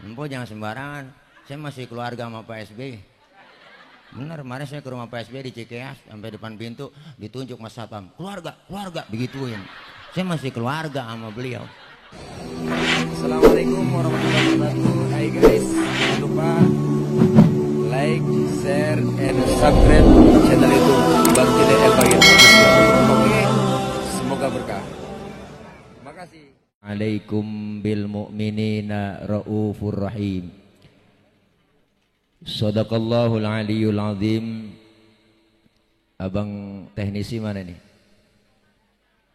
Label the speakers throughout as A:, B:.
A: Empo jangan sembarangan. Saya masih keluarga sama Pak SBY. Bener, kemarin saya ke rumah Pak SBY di Cikeas, sampai depan pintu ditunjuk Mas Satpam, keluarga, keluarga, begituin. Saya masih keluarga sama beliau.
B: Assalamualaikum warahmatullahi wabarakatuh. Hai guys, jangan lupa like, share, and subscribe channel YouTube Bang Tile Elbayan. Oke, semoga berkah. Terima kasih.
A: Alaikum bil mu'minina raufur rahim. Sadaqallahul aliyul azim. Abang teknisi mana nih?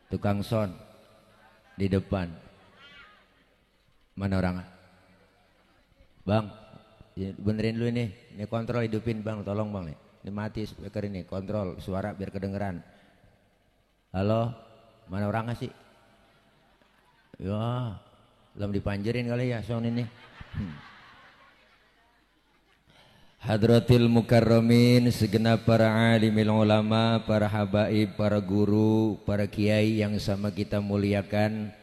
A: Tukang sound di depan. Mana orang? Bang, benerin dulu ini kontrol hidupin bang, tolong bang nih. Ini mati speaker ini, kontrol suara biar kedengeran. Halo, mana orangnya sih? Ya, belum dipanjerin kali ya sound ini. Hadratil mukarramin, segenap para alimil ulama, para habaib, para guru, para kiai yang sama kita muliakan,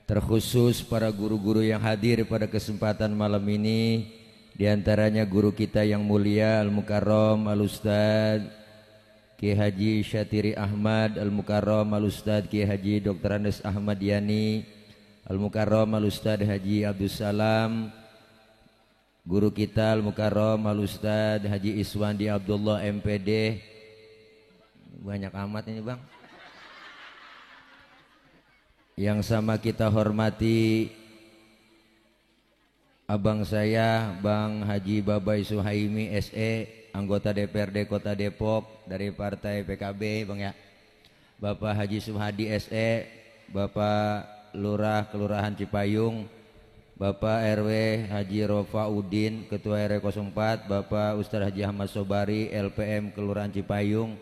A: terkhusus para guru-guru yang hadir pada kesempatan malam ini, diantaranya guru kita yang mulia Al-Mukarram Al-Ustadz Kiai Haji Syatiri Ahmad, Al-Mukarram Al-Ustadz Kiai Haji Dr. Andes Ahmad Yani, Al-Mukarram Al-Ustadz Haji Abdus Salam, guru kita Al-Mukarram Al-Ustadz Haji Iswandi Abdullah MPD. Banyak amat ini bang. Yang sama kita hormati abang saya Bang Haji Babai Suhaimi SE, anggota DPRD Kota Depok dari Partai PKB bang ya. Bapak Haji Suhadi SE, Bapak Lurah Kelurahan Cipayung, Bapak RW Haji Rofa Udin, Ketua RW 04, Bapak Ustadz Haji Ahmad Sobari, LPM Kelurahan Cipayung,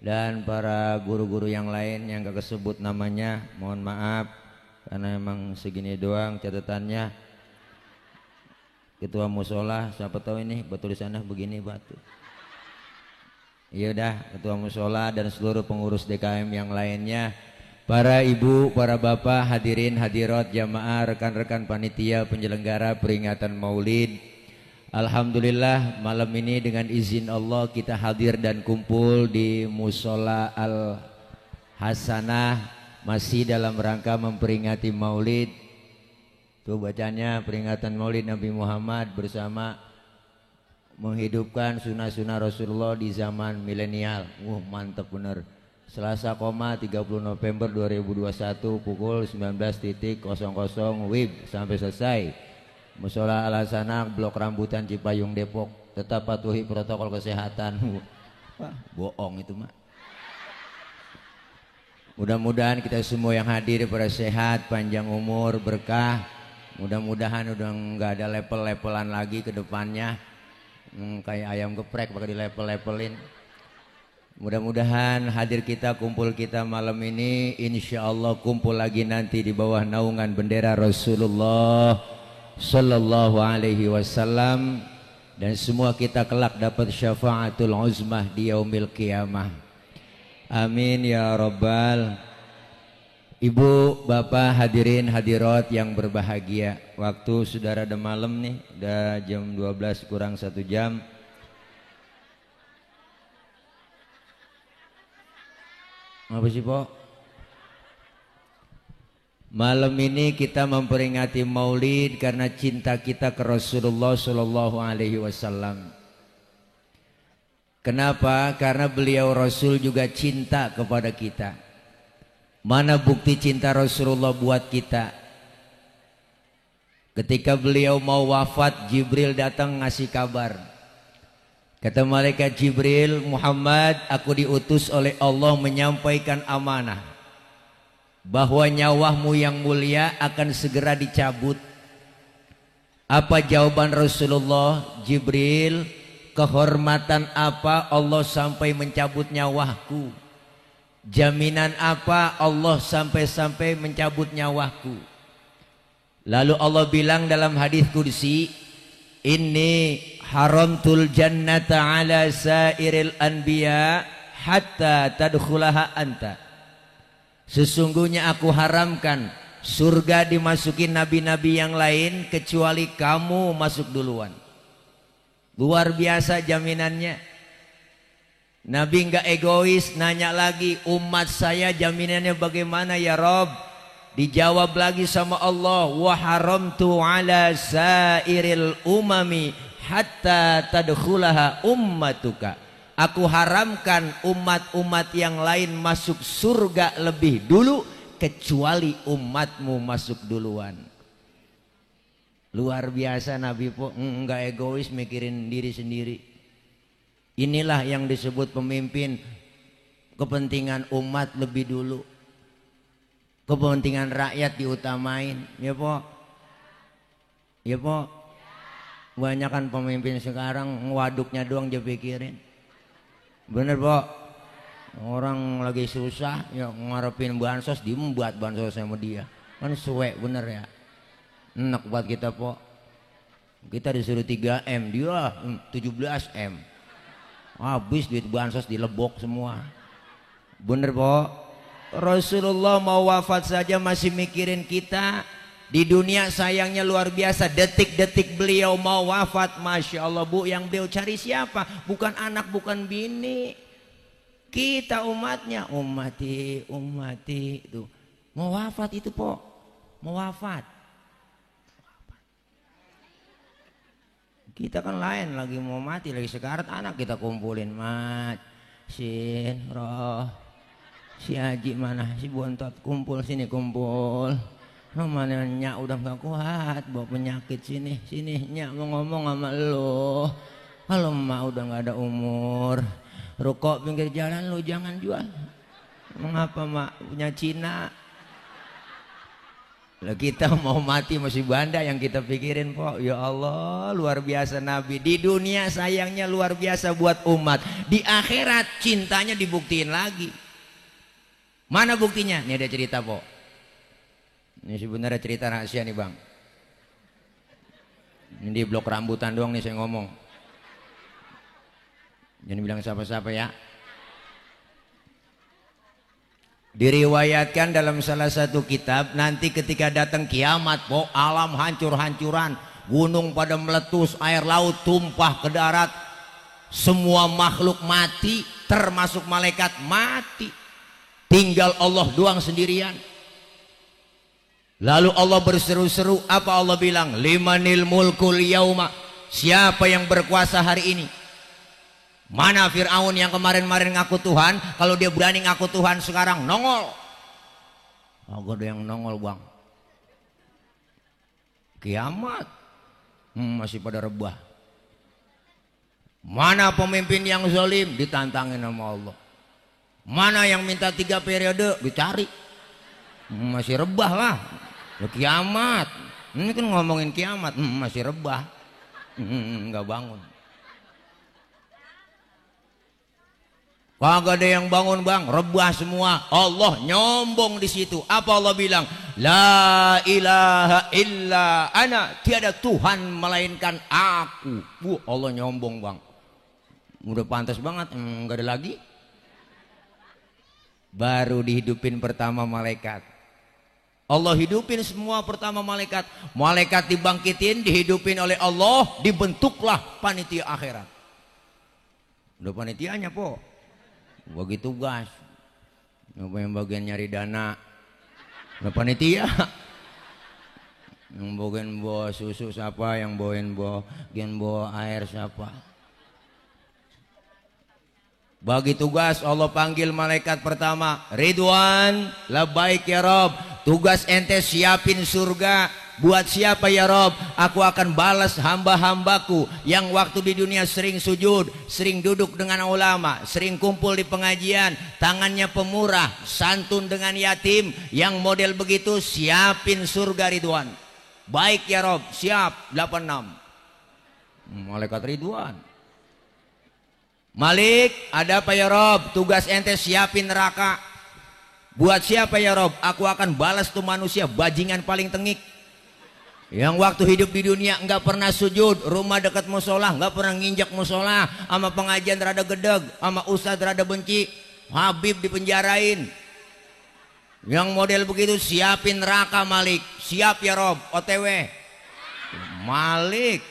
A: dan para guru-guru yang lain yang gak kesebut namanya, mohon maaf karena emang segini doang catatannya. Ketua musola, siapa tahu ini betul di sana begini batu. Iya udah, ketua musola dan seluruh pengurus DKM yang lainnya, para ibu, para bapak, hadirin hadirat jamaah, rekan-rekan panitia penyelenggara peringatan Maulid. Alhamdulillah malam ini dengan izin Allah kita hadir dan kumpul di Musola Al Hasanah, masih dalam rangka memperingati Maulid. Tuh bacanya peringatan Maulid Nabi Muhammad bersama menghidupkan sunnah-sunnah Rasulullah di zaman milenial. Mantap bener. Selasa, 30 November 2021 pukul 19.00 WIB sampai selesai. Musola Al Hasanah, Blok Rambutan, Cipayung, Depok. Tetap patuhi protokol kesehatan. Wah, bohong itu mah. Mudah-mudahan kita semua yang hadir pada sehat, panjang umur, berkah. Mudah-mudahan udah nggak ada level-levelan lagi ke depannya. Kayak ayam geprek pakai dilepel-lepelin. Mudah-mudahan hadir kita, kumpul kita malam ini, insya Allah kumpul lagi nanti di bawah naungan bendera Rasulullah Sallallahu Alaihi Wasallam, dan semua kita kelak dapat syafaatul uzmah di yaumil qiyamah. Amin ya rabbal. Ibu, bapak, hadirin hadirat yang berbahagia, waktu sudah rada malam nih, udah jam 12 kurang 1 jam. Apa sih Pok? Malam ini kita memperingati Maulid karena cinta kita ke Rasulullah Sallallahu Alaihi Wasallam. Kenapa? Karena beliau Rasul juga cinta kepada kita. Mana bukti cinta Rasulullah buat kita? Ketika beliau mau wafat, Jibril datang ngasih kabar. Kata malaikat Jibril, Muhammad, aku diutus oleh Allah menyampaikan amanah bahwa nyawamu yang mulia akan segera dicabut. Apa jawaban Rasulullah? Jibril, kehormatan apa Allah sampai mencabut nyawaku? Jaminan apa Allah sampai mencabut nyawaku? Lalu Allah bilang dalam hadis qudsi, inni haramtul jannata ala sairil anbiya hatta tadkhulaha anta. Sesungguhnya aku haramkan surga dimasukin nabi-nabi yang lain kecuali kamu masuk duluan. Luar biasa jaminannya. Nabi enggak egois, nanya lagi, umat saya jaminannya bagaimana ya Rob? Dijawab lagi sama Allah, wa haramtu ala sairil umami hatta tadkhulaha ummatuka. Aku haramkan umat-umat yang lain masuk surga lebih dulu kecuali umatmu masuk duluan. Luar biasa Nabi po, enggak egois mikirin diri sendiri. Inilah yang disebut pemimpin, kepentingan umat lebih dulu, kepentingan rakyat diutamain. Ya po, ya po. Banyakan pemimpin sekarang waduknya doang dia pikirin. Bener po, orang lagi susah ya ngarepin bansos, dia membuat bansos sama dia kan suwe bener ya. Enak buat kita po, kita disuruh 3M, dia 17M, habis duit bansos dilebok semua. Bener po. Rasulullah mau wafat saja masih mikirin kita. Di dunia sayangnya luar biasa, detik-detik beliau mau wafat, Masya Allah Bu, yang beliau cari siapa? Bukan anak, bukan bini, kita umatnya. Ummati, ummati itu mau wafat itu po, mau wafat. Kita kan lain, lagi mau mati, lagi sekarat, anak kita kumpulin. Mat, Sin, Roh, si Haji mana, si Bontot, kumpul sini, kumpul. Mana nyak udah gak kuat bawa penyakit, sini nyak mau ngomong sama lo. Kalau emak udah gak ada umur, rokok pinggir jalan lo jangan jual. Mengapa mak punya Cina? Lah kita mau mati masih banda yang kita pikirin po. Ya Allah, luar biasa Nabi. Di dunia sayangnya luar biasa buat umat, di akhirat cintanya dibuktiin lagi. Mana buktinya? Ini ada cerita po. Ini sebenarnya cerita rahasia nih bang. Ini di blok rambutan doang nih saya ngomong. Jangan bilang siapa-siapa ya. Diriwayatkan dalam salah satu kitab, nanti ketika datang kiamat po, alam hancur-hancuran, gunung pada meletus, air laut tumpah ke darat, semua makhluk mati, termasuk malaikat mati, tinggal Allah doang sendirian. Lalu Allah berseru-seru, apa Allah bilang? Limanil mulkul yauma, siapa yang berkuasa hari ini? Mana Fir'aun yang kemarin-kemarin ngaku Tuhan? Kalau dia berani ngaku Tuhan sekarang nongol. Agak ada yang nongol bang. Kiamat masih pada rebah. Mana pemimpin yang zalim? Ditantangin sama Allah. Mana yang minta 3 periode? Dicari. Masih rebah lah. Kiamat. Ini kan ngomongin kiamat, masih rebah. Nggak bangun. Kagak ada yang bangun bang, rebah semua. Allah nyombong di situ. Apa Allah bilang? La ilaha illa ana, tiada Tuhan melainkan aku. Allah nyombong bang. Udah pantas banget, nggak ada lagi. Baru dihidupin pertama malaikat. Allah hidupin semua pertama malaikat. Malaikat dibangkitin, dihidupin oleh Allah, dibentuklah panitia akhirat. Udah panitianya po, bagi tugas. Apa yang bagian nyari dana? Udah panitia. Yang bagian bawa susu siapa? Yang bagian bawa air siapa? Bagi tugas Allah panggil malaikat pertama, Ridwan, labbaik ya Rob. Tugas ente siapin surga. Buat siapa ya Rob? Aku akan balas hamba-hambaku yang waktu di dunia sering sujud, sering duduk dengan ulama, sering kumpul di pengajian, tangannya pemurah, santun dengan yatim. Yang model begitu siapin surga Ridwan. Baik ya Rob, siap. 86. Malaikat Ridwan. Malik, ada apa ya Rob? Tugas ente siapin neraka. Buat siapa ya Rob? Aku akan balas tuh manusia bajingan paling tengik, yang waktu hidup di dunia enggak pernah sujud, rumah dekat musola enggak pernah nginjak musola, sama pengajian rada gedeg, sama ustadz rada benci, Habib dipenjarain. Yang model begitu siapin neraka Malik. Siap ya Rob, OTW. Malik.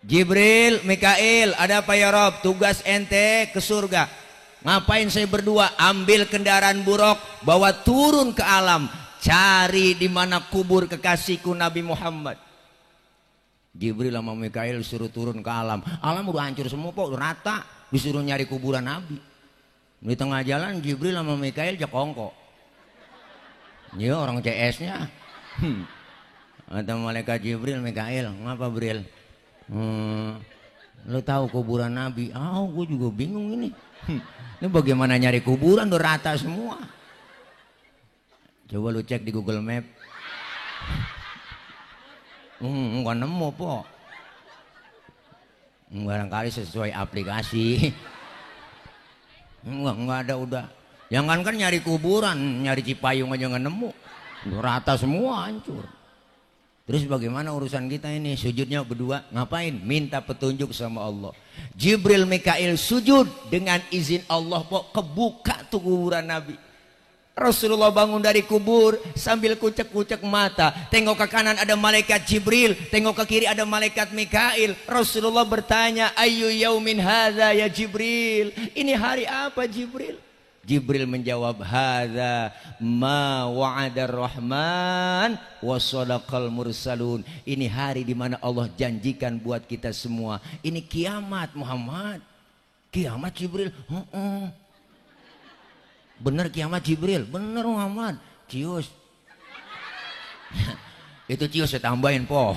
A: Jibril, Mikail, ada apa ya Rob? Tugas ente ke surga. Ngapain saya berdua? Ambil kendaraan buruk, bawa turun ke alam. Cari di mana kubur kekasihku Nabi Muhammad. Jibril sama Mikail suruh turun ke alam. Alam udah hancur semua Pak, udah rata. Disuruh nyari kuburan Nabi. Di tengah jalan Jibril sama Mikail jekongko. Ya orang CS-nya. Atau malaikat Jibril, Mikail, ngapa Bril? Lo tahu kuburan Nabi? Gue juga bingung ini. Ini bagaimana nyari kuburan udah rata semua. Coba lu cek di Google Map. Enggak nemu po. Barangkali sesuai aplikasi. Enggak ada udah. Jangan kan nyari kuburan, nyari Cipayung aja nggak nemu. Udah rata semua, hancur. Terus bagaimana urusan kita ini? Sujudnya berdua ngapain? Minta petunjuk sama Allah. Jibril Mikail sujud dengan izin Allah po, kebuka tuh kuburan Nabi. Rasulullah bangun dari kubur sambil kucek-kucek mata. Tengok ke kanan ada malaikat Jibril, tengok ke kiri ada malaikat Mikail. Rasulullah bertanya, "Ayyu yaumin hadza ya Jibril?" Ini hari apa Jibril? Jibril menjawab, "Hadza ma wa'adar rahman wa sadaqal mursalun." Ini hari di mana Allah janjikan buat kita semua. Ini kiamat Muhammad. Kiamat Jibril. Bener kiamat Jibril, bener Muhammad. Cius. Itu cius saya tambahin po.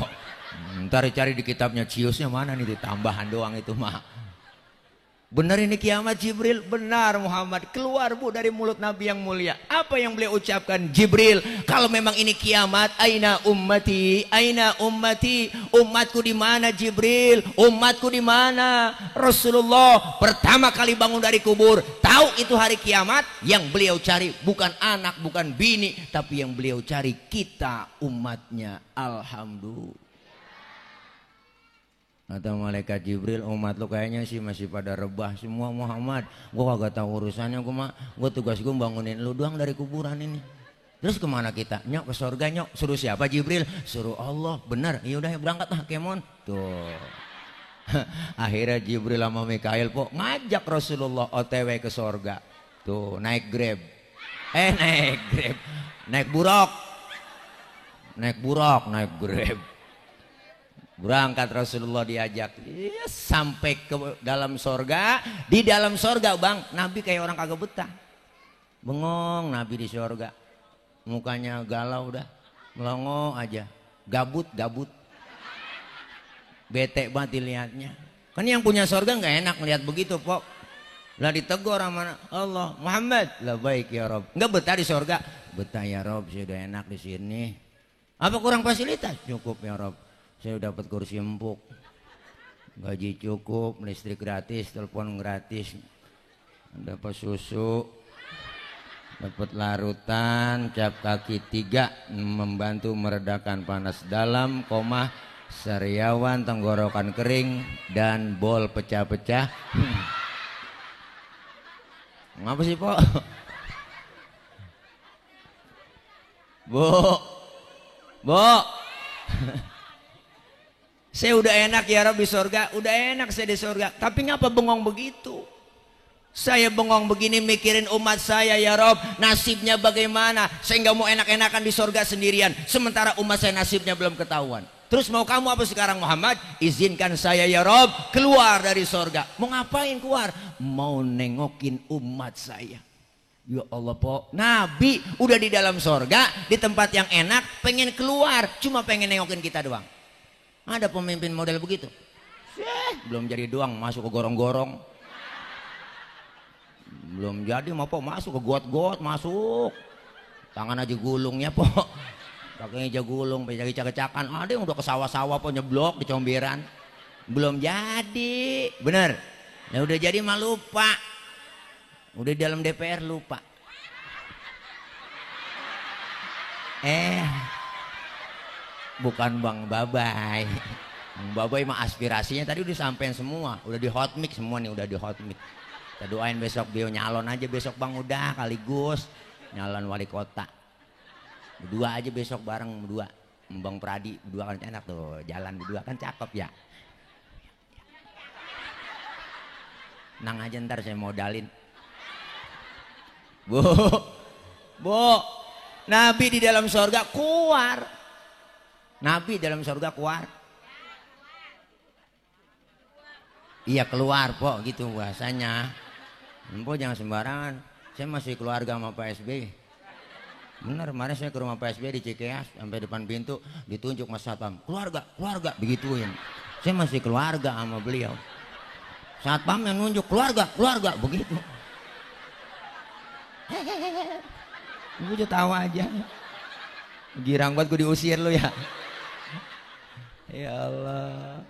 A: Ntar cari di kitabnya ciusnya mana nih, tambahan doang itu mah. Benar ini kiamat Jibril, benar Muhammad. Keluar bu dari mulut Nabi yang mulia. Apa yang beliau ucapkan? Jibril, kalau memang ini kiamat, aina ummati, aina ummati, umatku di mana Jibril? Umatku di mana? Rasulullah pertama kali bangun dari kubur, tahu itu hari kiamat. Yang beliau cari bukan anak, bukan bini, tapi yang beliau cari kita umatnya. Alhamdulillah. Atau malaikat Jibril, umat lu kayaknya sih masih pada rebah semua Muhammad. Gua kagak tahu urusannya, gua tugas gua bangunin lu doang dari kuburan ini. Terus kemana kita? Nyok ke surga nyok. Suruh siapa Jibril? Suruh Allah. Benar. Ya udah berangkat lah kemon. Tuh. Akhirnya Jibril sama Mikail po ngajak Rasulullah OTW ke surga. Tuh naik Grab. Naik Grab. Naik buruk. Naik Grab. Berangkat Rasulullah diajak sampai ke dalam sorga. Di dalam sorga bang, Nabi kayak orang kagak betah. Bengong Nabi di sorga. Mukanya galau udah, melongo aja. Gabut. Bete banget dilihatnya. Kan yang punya sorga nggak enak ngeliat begitu pok. Lah ditegur sama Allah, Muhammad, lah baik ya Rob. Nggak betah di sorga? Betah ya Rob, sudah enak di sini. Apa kurang fasilitas? Cukup ya Rob. Saya dapat kursi empuk, gaji cukup, listrik gratis, telepon gratis, dapat susu, dapat larutan, cap kaki 3, membantu meredakan panas dalam, sariawan, tenggorokan kering, dan bol pecah-pecah. Ngapa sih po? Bu. Saya udah enak ya Rob di surga, udah enak saya di surga. Tapi ngapa bengong begitu? Saya bengong begini mikirin umat saya ya Rob, nasibnya bagaimana? Saya nggak mau enak-enakan di surga sendirian, sementara umat saya nasibnya belum ketahuan. Terus mau kamu apa sekarang Muhammad? Izinkan saya ya Rob keluar dari surga. Mau ngapain keluar? Mau nengokin umat saya. Ya Allah po, Nabi udah di dalam surga, di tempat yang enak, pengen keluar, cuma pengen nengokin kita doang. Ada pemimpin model begitu. Belum jadi doang masuk ke gorong-gorong. Belum jadi mau po masuk ke got-got, masuk. Tangan aja gulungnya po. Kakinya aja gulung, pengen cak-cakan. Ada yang udah ke sawah-sawah po nyeblok di comberan. Belum jadi. Bener. Ya udah jadi mah lupa. Udah di dalam DPR lupa. Bukan Bang Babai. Bang Babai mah aspirasinya tadi udah sampein semua, udah di hot mic semua nih, udah di hot mic. Kita doain besok beliau nyalon aja besok Bang, udah kaligus nyalon wali kota. Berdua aja besok bareng berdua. Bang Pradi berdua kan enak tuh, jalan berdua kan cakep ya. Nang aja ntar saya modalin. Bu, Nabi di dalam surga keluar. Nabi dalam surga keluar. Iya keluar po, gitu bahasanya. Po jangan sembarangan. Saya masih keluarga sama Pak SBY. Bener, kemarin saya ke rumah Pak SBY di Cikeas, sampai depan pintu ditunjuk Mas Satpam, keluarga, begituin. Saya masih keluarga sama beliau. Satpam yang nunjuk keluarga, begitu. Gue tawa aja. Girang banget gue diusir lu ya. Ya Allah.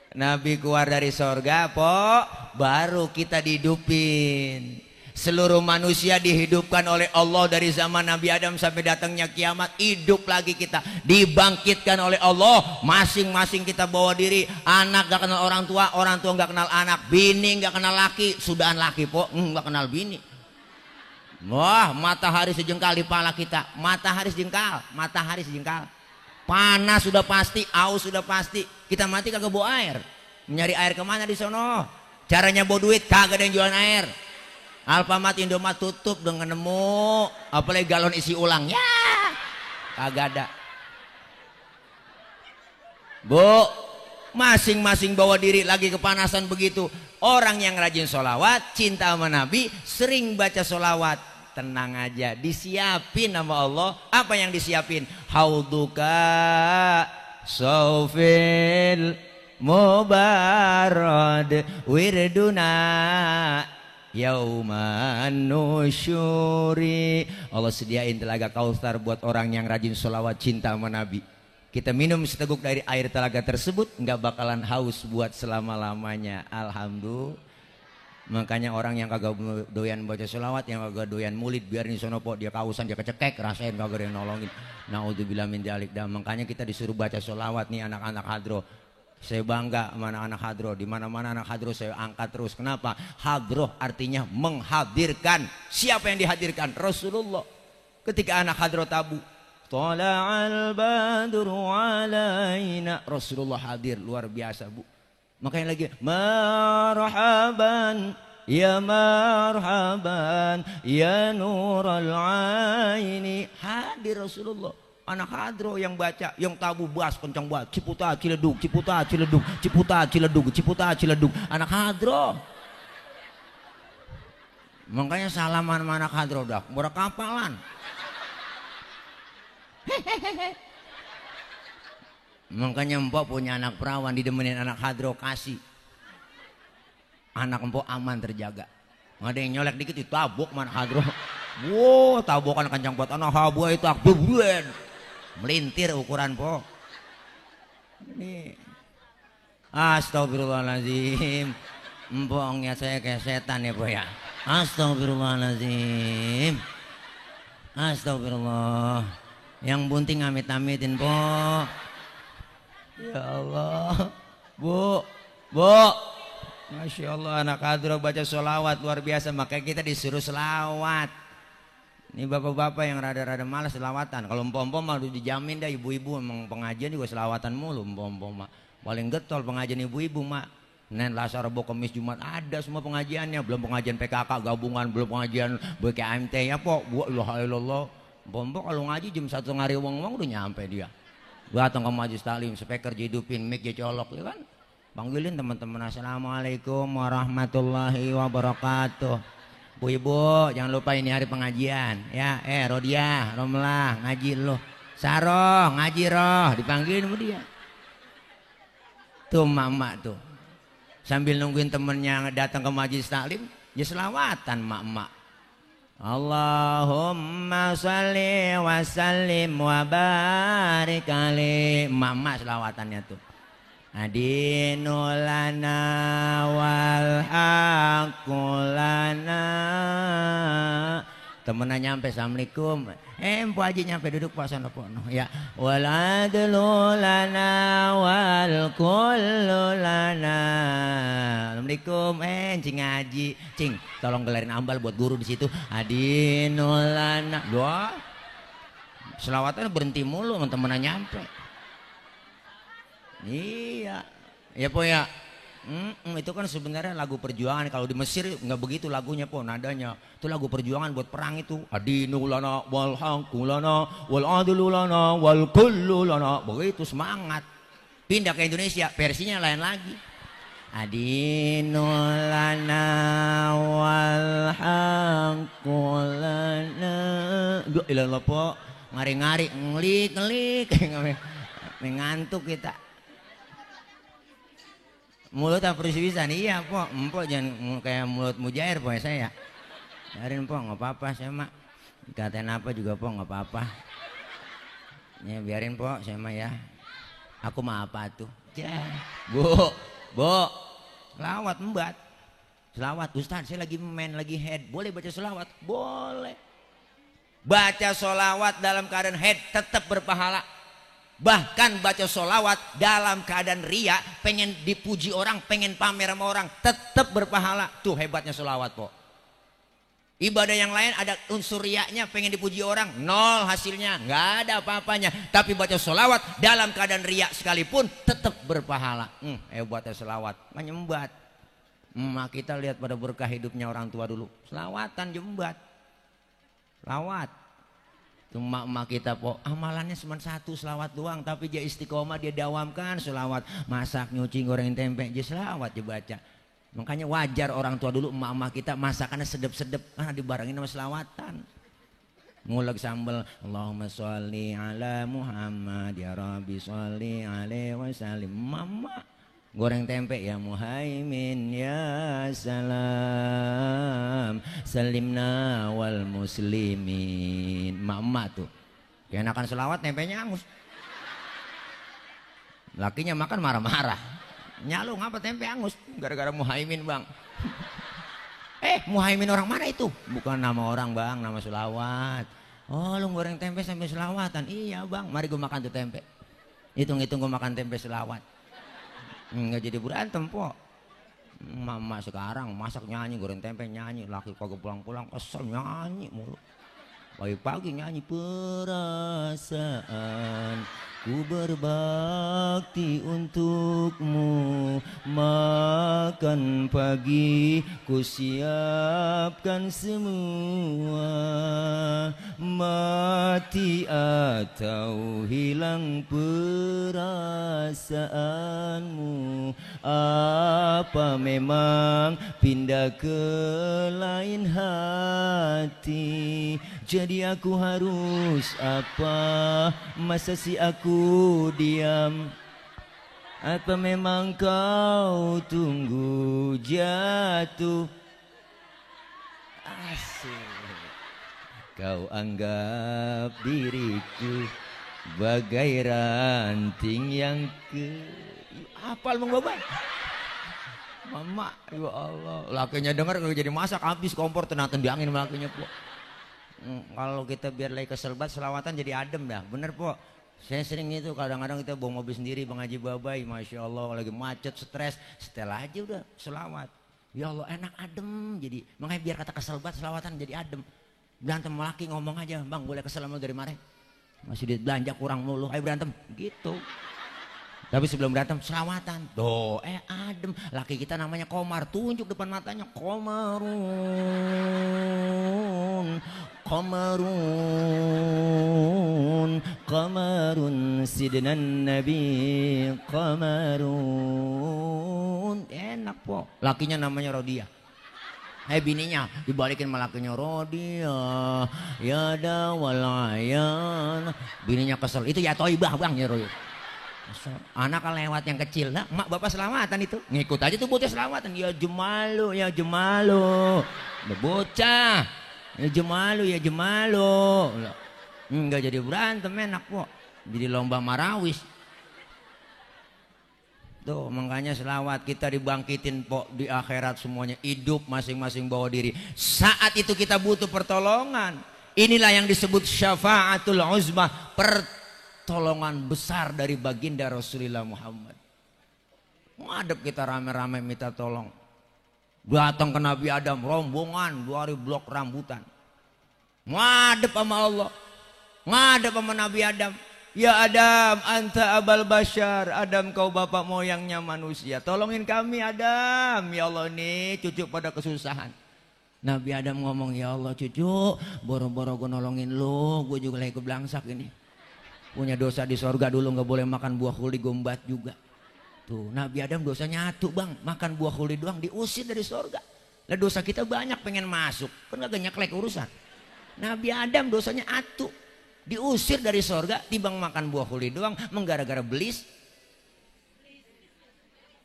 A: Nabi keluar dari sorga, baru kita dihidupin. Seluruh manusia dihidupkan oleh Allah dari zaman Nabi Adam sampai datangnya kiamat. Hidup lagi kita, dibangkitkan oleh Allah. Masing-masing kita bawa diri. Anak gak kenal orang tua gak kenal anak. Bini gak kenal laki, sudahan laki gak kenal bini. Wah, matahari sejengkal di pala kita. Matahari sejengkal. Panas sudah pasti, aus sudah pasti. Kita mati kagak bawa air. Nyari air kemana di sono? Caranya bawa duit, kagak ada yang jualan air. Alfamart, Indomaret tutup dengan nemu, apalagi galon isi ulang, ya kagak ada. Bu, masing-masing bawa diri lagi kepanasan begitu. Orang yang rajin sholawat, cinta sama Nabi, sering baca sholawat, tenang aja, disiapin sama Allah. Apa yang disiapin? Hauduka sofil mubarad wirduna yauman nusyuri. Allah sediain telaga Kautsar buat orang yang rajin sholawat, cinta sama Nabi. Kita minum seteguk dari air telaga tersebut, nggak bakalan haus buat selama-lamanya. Alhamdulillah. Makanya orang yang kagak doyan baca sholawat, yang kagak doyan mulid, biarin sono po, dia kausan, dia kecekek, rasain kagak ada yang nolongin. Naudzubillah min dzalik. Dan makanya kita disuruh baca sholawat nih anak-anak hadroh. Saya bangga sama anak-anak hadroh. Di mana-mana anak hadroh saya angkat terus. Kenapa? Hadroh artinya menghadirkan. Siapa yang dihadirkan? Rasulullah. Ketika anak hadroh tabu, Tola'al badru alaina, Rasulullah hadir, luar biasa bu. Makanya lagi marhaban ya nural aini, hadir Rasulullah. Anak hadroh yang baca, yang tabu bas kencang banget, ciputa ciledug, anak hadroh. Makanya salaman sama anak hadroh dah murah kapalan. Makanya empok punya anak perawan, didemenin anak hadroh, kasih anak empok aman, terjaga. Nggak ada yang nyolek dikit ditabuk mana hadroh. Wow, tabukan kencang buat anak habu itu akbubuan melintir ukuran po. Ini astagfirullahaladzim, empoknya saya kayak setan ya po ya. Astagfirullahaladzim, astagfirullah. Yang bunting amit-amitin po. Ya Allah, bu, masya Allah, anak hadroh baca sholawat luar biasa. Makanya kita disuruh selawat. Ini bapak-bapak yang rada-rada malas selawatan. Kalau empom-empom malah dijamin dah, ibu-ibu emang pengajian juga selawatan mulu. Empom-empom mah paling getol pengajian ibu-ibu mak. Nen Lasar, Rebo, Kemis, Jumat ada semua pengajiannya. Belum pengajian PKK gabungan, belum pengajian BKMT ya po. Ilah. Empom-empom kalau ngaji jam 1 ngari uang udah nyampe dia. Datang ke majelis taklim, speaker dihidupin, mic colok ya kan. Panggilin teman-teman, assalamualaikum warahmatullahi wabarakatuh. Bu ibu jangan lupa ini hari pengajian ya. Rodiah, Romlah ngaji lo, Saroh ngaji roh, dipanggilin sama dia tuh mak-mak tuh sambil nungguin temennya datang ke majelis taklim, ya selawatan mak-mak. Allahumma sholli wa sallim wa barik alaihi, mak-mak selawatannya tuh. Adinulana wal haqqulana temennya nyampe, assalamualaikum. Empo Haji nyampe, duduk Pak sono pono. Ya, wal adlu lana wal kullu lana. Assalamualaikum, Cing Haji. Cing, tolong gelarin ambal buat guru di situ. Adinul lana. Doa. Selawatnya berhenti mulu, temennya nyampe. Iya. Ya po ya. Itu kan sebenarnya lagu perjuangan. Kalau di Mesir nggak begitu lagunya po, nadanya itu lagu perjuangan buat perang itu. Adinu lana wal haqqu lana wal adlu lana wal kullu lana, begitu semangat. Pindah ke Indonesia versinya lain lagi. Adinu lana wal haqqu lana. Duh ilah po, ngari-ngari ngelik mengantuk kita. Mulut apa bisa nih? Iya po, empok jangan kayak mulut mujair po ya saya. Biarin po, nggak apa-apa saya mak. Dikatain apa juga po, nggak apa-apa. Ya biarin po saya mah ya. Aku mah apa tuh? Ya. Bu, selawat membat. Selawat Ustaz, saya lagi main lagi head. Boleh baca selawat? Boleh. Baca selawat dalam keadaan head tetap berpahala. Bahkan baca sholawat dalam keadaan ria, pengen dipuji orang, pengen pamer sama orang, tetap berpahala. Tuh hebatnya sholawat po. Ibadah yang lain ada unsur riaknya, pengen dipuji orang, nol hasilnya, nggak ada apa-apanya. Tapi baca sholawat dalam keadaan riak sekalipun tetap berpahala. Hebatnya sholawat, menyembat. Mak kita lihat pada berkah hidupnya orang tua dulu, selawatan jembat, selawat. Cuma emak kita po, amalannya cuma satu selawat doang, tapi dia istiqomah, dia dawamkan selawat, masak, nyuci, goreng tempe, dia selawat dia baca. Makanya wajar orang tua dulu emak-emak kita masakannya sedep-sedep karena dibarengin sama selawatan. Ngulek sambal, Allahumma sholli ala Muhammad ya Rabbi sholli alaihi wasallim. Mama goreng tempe, ya Muhaimin ya salam salimna wal muslimin. Mama tuh keenakan selawat, tempenya angus. Lakinya makan marah-marah, nyalung apa tempe angus gara-gara Muhaimin bang. Muhaimin orang mana itu? Bukan nama orang bang, nama selawat. Oh lu goreng tempe sampai selawatan? Iya bang, mari gue makan tuh tempe. Hitung-hitung gue makan tempe selawat. Nggak jadi berantem po. Mama sekarang masak nyanyi, goreng tempe nyanyi, laki kagak pulang-pulang kesel nyanyi mulu. Pagi-pagi nyanyi, perasaan ku berbakti untukmu, makan pagi ku siapkan semua, mati atau hilang perasaanmu, apa memang pindah ke lain hati, jadi aku harus apa, masa si aku diam, apa memang kau tunggu jatuh. Asik. Kau anggap diriku bagai ranting yang apal Bang Babai. Mama, ya Allah, lakinya dengar kalau jadi masak habis kompor tenang-tenangin lakinya po. Kalau kita biar lagi kesel banget selawatan jadi adem dah, bener po. Saya sering itu kadang-kadang kita bawa mobil sendiri Bang Haji Babai, masya Allah lagi macet stres, setel aja udah selawat. Ya Allah enak adem, jadi makanya biar kata kesel banget selawatan jadi adem. Berantem laki ngomong aja, Bang boleh kesel sama dari mana? Masih duit belanja kurang mulu, ayo berantem gitu. Tapi sebelum berantem selawatan, tuh adem. Laki kita namanya Komar, tunjuk depan matanya, Komarun, Komarun, Komarun, sidnan Nabi, Komarun. Enak po. Lakinya namanya Rodia. Bininya dibalikin sama lakinya, Rodia, ya dawalayan. Bininya kesel, itu ya Toibah bang ya Rodia. Anak kan lewat yang kecil, nah mak bapak selamatan itu ngikut aja tuh bocah selamatan, ya jemalu, ya jemalu, bocah, ya jemalu, ya jemalu, nggak jadi berantem enak kok, jadi lomba marawis. Tuh makanya selawat kita dibangkitin po di akhirat semuanya hidup masing-masing bawa diri. Saat itu kita butuh pertolongan. Inilah yang disebut syafaatul uzma, pertolongan besar dari baginda Rasulullah Muhammad. Ngadep kita rame-rame minta tolong. Datang ke Nabi Adam rombongan 2 blok rambutan. Ngadep sama Allah. Ngadep sama Nabi Adam. Ya Adam, anta abal bashar. Adam kau bapak moyangnya manusia. Tolongin kami Adam. Ya Allah nih cucu pada kesusahan. Nabi Adam ngomong, ya Allah cucu, boro-boro gue nolongin lu, gue juga lagi keblangsak ini. Punya dosa di sorga dulu gak boleh makan buah khuldi, gombat juga. Tuh Nabi Adam dosanya satu bang, makan buah khuldi doang diusir dari sorga. Lah dosa kita banyak pengen masuk, kan gak nyeklek urusan. Nabi Adam dosanya satu. Diusir dari sorga, timbang makan buah khuldi doang, menggara-gara belis.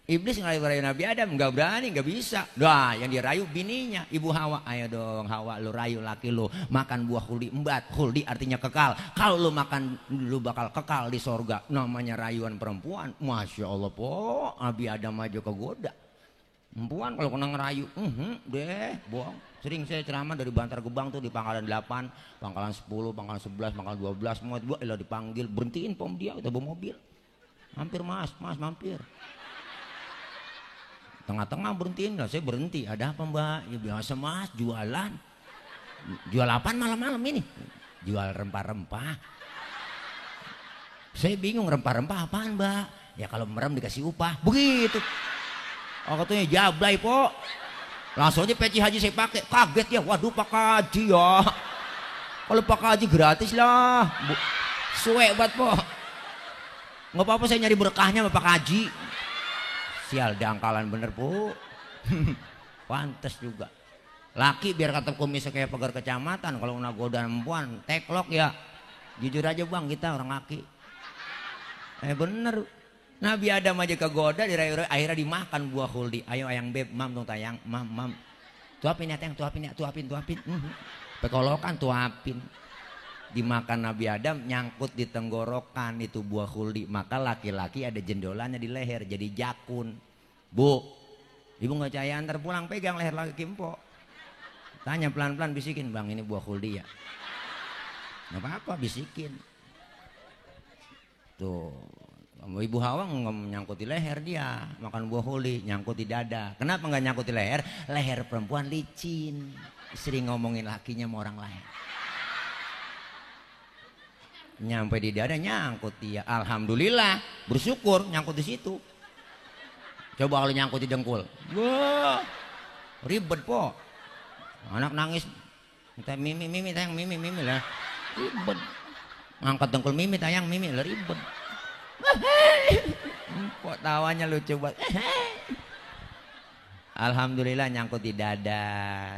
A: Iblis ngerayu Nabi Adam, nggak berani, nggak bisa. Dah, yang dirayu bininya, Ibu Hawa. Ayo dong Hawa, lu rayu laki lu makan buah khuldi embat. Khuldi artinya kekal. Kalau lu makan, lu bakal kekal di sorga. Namanya rayuan perempuan. Masya Allah po, Nabi Adam aja kegoda. Perempuan kalau kena ngerayu, deh, bohong. Sering saya ceramah dari Bantar Gebang tuh di Pangkalan 8, Pangkalan 10, Pangkalan 11, Pangkalan 12, semua dipanggil, berhentiin pom dia, kita bawa mobil. Mampir mas, mampir. Tengah-tengah berhentiin lah, saya berhenti. Ada apa mbak? Ya biasa mas, jualan. Jual apaan malam-malam ini? Jual rempah-rempah. Saya bingung rempah-rempah apaan mbak? Ya kalau merem dikasih upah, begitu. Oh katanya jablay po. Langsung aja peci haji saya pakai. Kaget ya, waduh Pak Haji ya. Kalau Pak Haji gratis lah. Suwe banget po. Nggak apa-apa saya nyari berkahnya sama Pak Haji. Sial dangkalan bener po. Pantes juga. Laki biar kata kumisnya kayak pagar kecamatan. Kalau kena godaan perempuan teklok ya. Jujur aja bang, kita orang laki. Bener. Nabi Adam aja kegoda dirayu-rayu, akhirnya dimakan buah khuldi. Ayo ayang beb, mam dong tayang, mam. Tuapin ya tayang, tuapin. Pekolokan tuapin. Dimakan Nabi Adam, nyangkut di tenggorokan itu buah khuldi. Maka laki-laki ada jendolannya di leher, jadi jakun. Bu, ibu nggak percaya antar pulang pegang leher laki kimpo. Tanya pelan-pelan bisikin, bang ini buah khuldi ya. Nggak apa-apa bisikin. Tuh. Ibu Hawa nyangkut di leher dia makan buah khuldi, nyangkut di dada. Kenapa nggak nyangkut di leher? Leher perempuan licin, sering ngomongin lakinya sama orang lain. Nyampe di dada nyangkut dia. Alhamdulillah, bersyukur nyangkut di situ. Coba kalau nyangkut di dengkul, wah ribet po. Anak nangis, minta mimi tayang mimi lah, ribet. Angkat dengkul mimi tayang mimi lah ribet. Kok tawanya lucu banget. Alhamdulillah nyangkut di dada.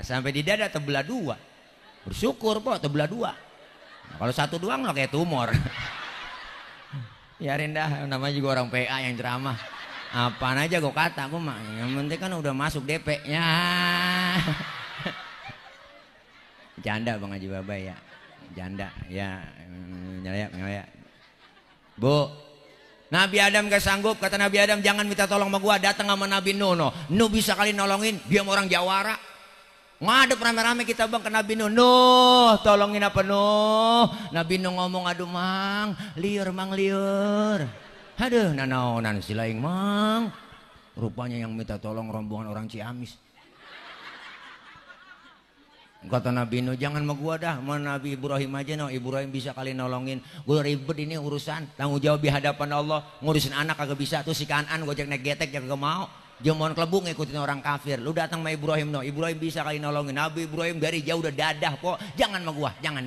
A: Sampai di dada terbelah 2. Bersyukur po terbelah 2. Nah, kalau satu doang lah kayak tumor. Biarin dah, namanya juga orang PA yang ceramah. Apaan aja gue kata, gue mah yang penting kan udah masuk DP nya. Janda Bang Haji Babai ya. Janda ya. Nyalayak. Bu, Nabi Adam gak sanggup, kata Nabi Adam jangan minta tolong sama gua, datang sama Nabi Nuh. Nuh bisa kali nolongin, dia orang Jawara. Ngadep rame-rame kita bang ke Nabi Nuh. Nuh, tolongin apa Nuh? Nabi Nuh ngomong, aduh mang, liur. Aduh, nan silaing mang. Rupanya yang minta tolong rombongan orang Ciamis. Kata Nabi Nuh, jangan sama gua dah, sama Nabi Ibrahim aja no. Ibrahim bisa kali nolongin. Gue ribet ini urusan, tanggung jawab di hadapan Allah. Ngurusin anak kagak bisa, tuh si Kanan gue cek naik getek kagak mau. Jamuan kelebu ngikutin orang kafir. Lu datang sama Ibrahim no. Ibrahim bisa kali nolongin. Nabi Ibrahim dari jauh udah dadah kok. Jangan sama gua, jangan.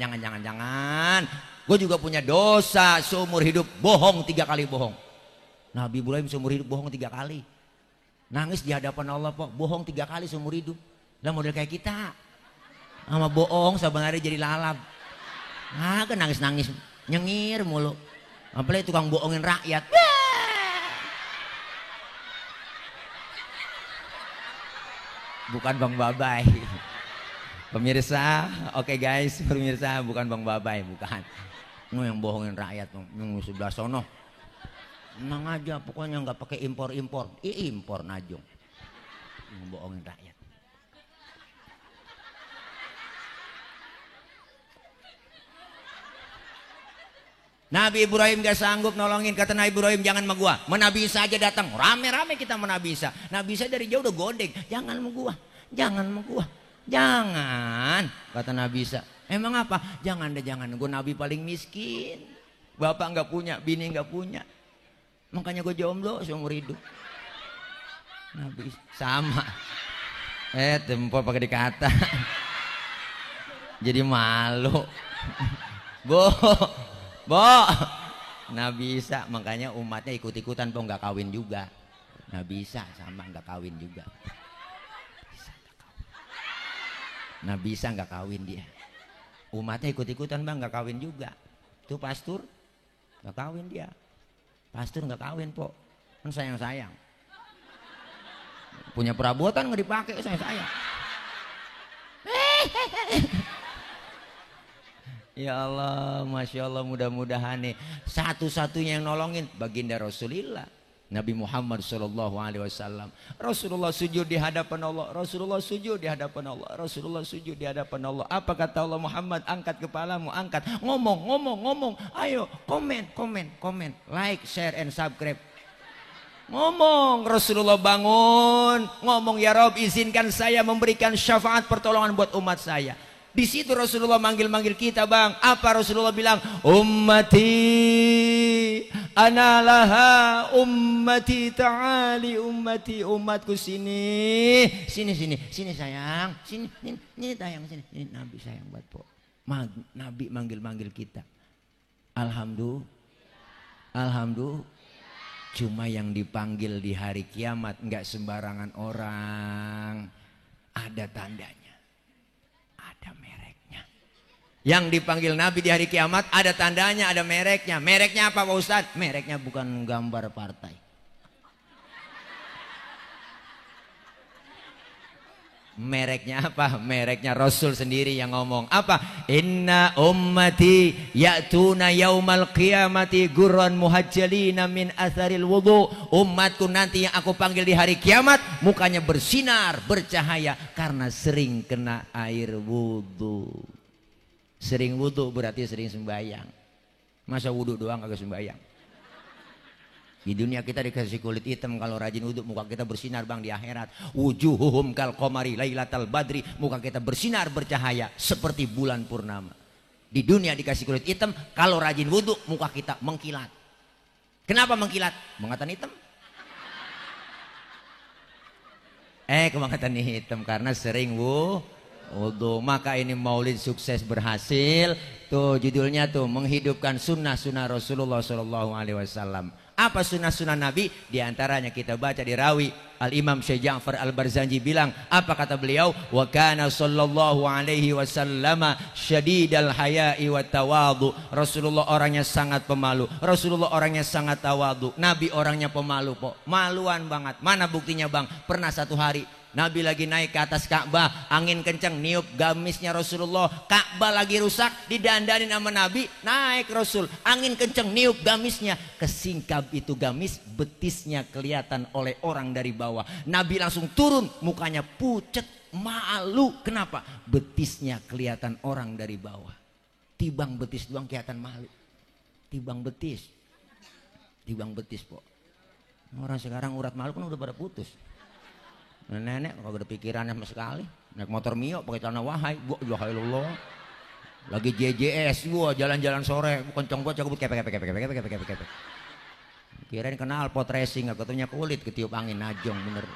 A: Gue juga punya dosa seumur hidup, bohong 3 kali bohong. Nabi Ibrahim seumur hidup bohong 3 kali. Nangis di hadapan Allah kok, bohong 3 kali seumur hidup. Lah model kayak kita. Sama bohong sebenarnya jadi lalap. Kan nangis nyengir mulu. Apalagi tukang bohongin rakyat. Bukan Bang Babai. Pemirsa, oke guys, pemirsa bukan Bang Babai, bukan. Yang bohongin rakyat, yang sebelah sono. Tenang aja, pokoknya nggak pakai impor-impor. Impor Najong. Bohongin rakyat. Nabi Ibrahim gak sanggup nolongin, kata Nabi Ibrahim, jangan sama gua, Nabi Isa aja datang, rame-rame kita sama Nabi Isa. Nabi Isa dari jauh udah godeng, jangan sama gua, jangan sama gua, jangan, kata Nabi Isa. Emang apa? Jangan deh, jangan, gua Nabi paling miskin, bapak nggak punya, bini nggak punya, makanya gua jomblo seumur hidup. Nabi Isa sama, tempo pakai dikata, jadi malu, Bo, Nabi Isa, makanya umatnya ikut-ikutan po nggak kawin juga. Nabi Isa sama nggak kawin juga. Nabi Isa nggak kawin dia. Umatnya ikut-ikutan bang nggak kawin juga. Tuh pastur nggak kawin dia. Pastur nggak kawin po, kan sayang-sayang. Punya perabotan nggak dipakai, sayang-sayang. Ya Allah, Masya Allah, mudah-mudahan nih satu-satunya yang nolongin baginda Rasulullah Nabi Muhammad SAW. Rasulullah sujud di hadapan Allah, Rasulullah sujud di hadapan Allah, Rasulullah sujud di hadapan Allah. Apa kata Allah? Muhammad, angkat kepalamu, angkat, ngomong, ayo komen, like, share and subscribe. Ngomong, Rasulullah bangun, ngomong, ya Rob izinkan saya memberikan syafaat pertolongan buat umat saya. Di situ Rasulullah manggil-manggil kita bang. Apa Rasulullah bilang? Ummati analaha, ummati ta'ali, ummati, umatku sini sayang, sini tayang sini. Ini Nabi sayang buat po. Nabi manggil-manggil kita. Alhamdulillah. Cuma yang dipanggil di hari kiamat nggak sembarangan orang. Ada tandanya. Ada mereknya. Yang dipanggil Nabi di hari kiamat ada tandanya, ada mereknya. Mereknya apa Pak Ustadz? Mereknya bukan gambar partai. Mereknya apa? Mereknya Rasul sendiri yang ngomong. Apa? Inna ummati ya'tuna yaumal qiyamati gurran muhajjalina min atharil wudu. Umatku nanti yang aku panggil di hari kiamat mukanya bersinar, bercahaya karena sering kena air wudu. Sering wudu berarti sering sembahyang. Masa wudu doang kagak sembahyang? Di dunia kita dikasih kulit hitam, kalau rajin wudhu muka kita bersinar bang. Di akhirat wujuhuhum kal qamari lailatal badri, muka kita bersinar bercahaya seperti bulan purnama. Di dunia dikasih kulit hitam, kalau rajin wudhu muka kita mengkilat. Kenapa mengkilat? Kebangatan hitam. Kebangatan hitam karena sering wudhu. Maka ini maulid sukses berhasil. Tuh judulnya tuh, menghidupkan sunnah-sunnah Rasulullah SAW. Apa sunnah-sunnah Nabi? Di antaranya kita baca di rawi Al-Imam Syekh Ja'far Al-Barzanji bilang, apa kata beliau? Wa kana sallallahu alaihi wasallam syadidal haya'i wa tawadu. Rasulullah orangnya sangat pemalu. Rasulullah orangnya sangat tawadu. Nabi orangnya pemalu po. Maluan banget. Mana buktinya bang? Pernah satu hari Nabi lagi naik ke atas Ka'bah, angin kencang niup gamisnya Rasulullah. Ka'bah lagi rusak, didandanin sama Nabi, naik Rasul, angin kencang niup gamisnya, kesingkap itu gamis, betisnya kelihatan oleh orang dari bawah. Nabi langsung turun, mukanya pucet, malu. Kenapa? Betisnya kelihatan orang dari bawah. Tibang betis doang kelihatan malu. Tibang betis po. Orang sekarang urat malu kan udah pada putus. Nenek kalau ada pikirannya sama sekali, naik motor Mio pakai celana wahai, gua Allah. Lagi JJS gua jalan-jalan sore, kenceng gua cabut kepek. Kirain kenal pot racing, nggak ketunya kulit ketiup angin najong bener.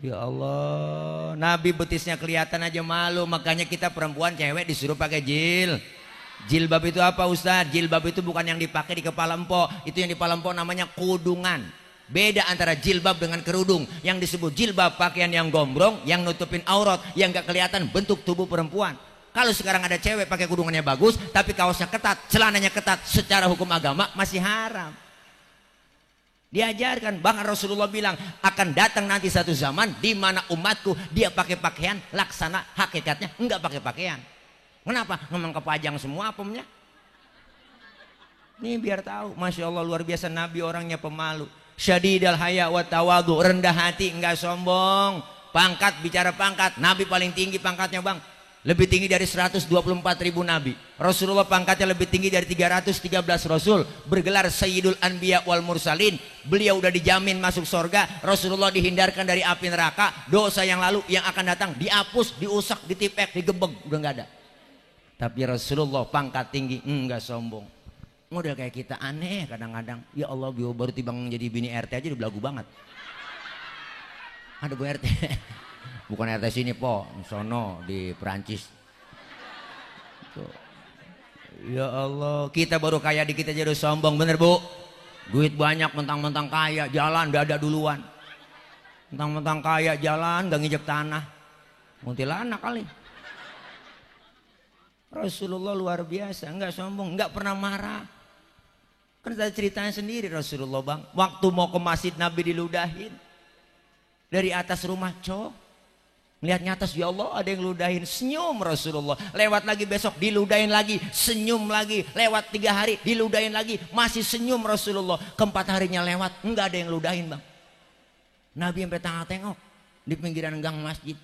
A: Ya Allah, Nabi betisnya kelihatan aja malu, makanya kita perempuan cewek disuruh pakai jilbab. Itu apa Ustadz? Jilbab itu bukan yang dipakai di kepala empok, itu yang di kepala empok namanya kudungan. Beda antara jilbab dengan kerudung. Yang disebut jilbab pakaian yang gombrong, yang nutupin aurat, yang gak kelihatan bentuk tubuh perempuan. Kalau sekarang ada cewek pakai kudungannya bagus, tapi kaosnya ketat, celananya ketat, secara hukum agama masih haram. Diajarkan, bahkan Rasulullah bilang akan datang nanti satu zaman di mana umatku dia pakai pakaian, laksana hakikatnya enggak pakai pakaian. Kenapa? Memang kepajang semua apemnya. Nih biar tahu, Masya Allah luar biasa Nabi orangnya pemalu. Syadidal haya wa tawadu, rendah hati, enggak sombong. Pangkat, bicara pangkat, Nabi paling tinggi pangkatnya bang. Lebih tinggi dari 124.000 Nabi. Rasulullah pangkatnya lebih tinggi dari 313 Rasul. Bergelar Sayyidul Anbiya wal Mursalin. Beliau udah dijamin masuk surga. Rasulullah dihindarkan dari api neraka. Dosa yang lalu, yang akan datang dihapus, diusak, ditipek, digebeg, udah nggak ada. Tapi Rasulullah pangkat tinggi, enggak sombong. Model kayak kita aneh kadang-kadang. Ya Allah, baru timbang jadi bini RT aja udah belagu banget. Ada Bu RT. Bukan RT sini po, sono di Perancis. Tuh. Ya Allah, kita baru kaya dikit aja udah sombong, bener Bu? Duit banyak mentang-mentang kaya, jalan dada duluan. Mentang-mentang kaya jalan gak nginjek tanah. Kuntilanak kali. Rasulullah luar biasa, enggak sombong, enggak pernah marah. Kan ada ceritanya sendiri Rasulullah bang. Waktu mau ke masjid Nabi diludahin. Dari atas rumah cok. Melihatnya atas, ya Allah ada yang ludahin. Senyum Rasulullah. Lewat lagi besok diludahin lagi. Senyum lagi. Lewat 3 hari diludahin lagi. Masih senyum Rasulullah. Keempat harinya lewat, enggak ada yang ludahin bang. Nabi sampai tengok di pinggiran gang masjid.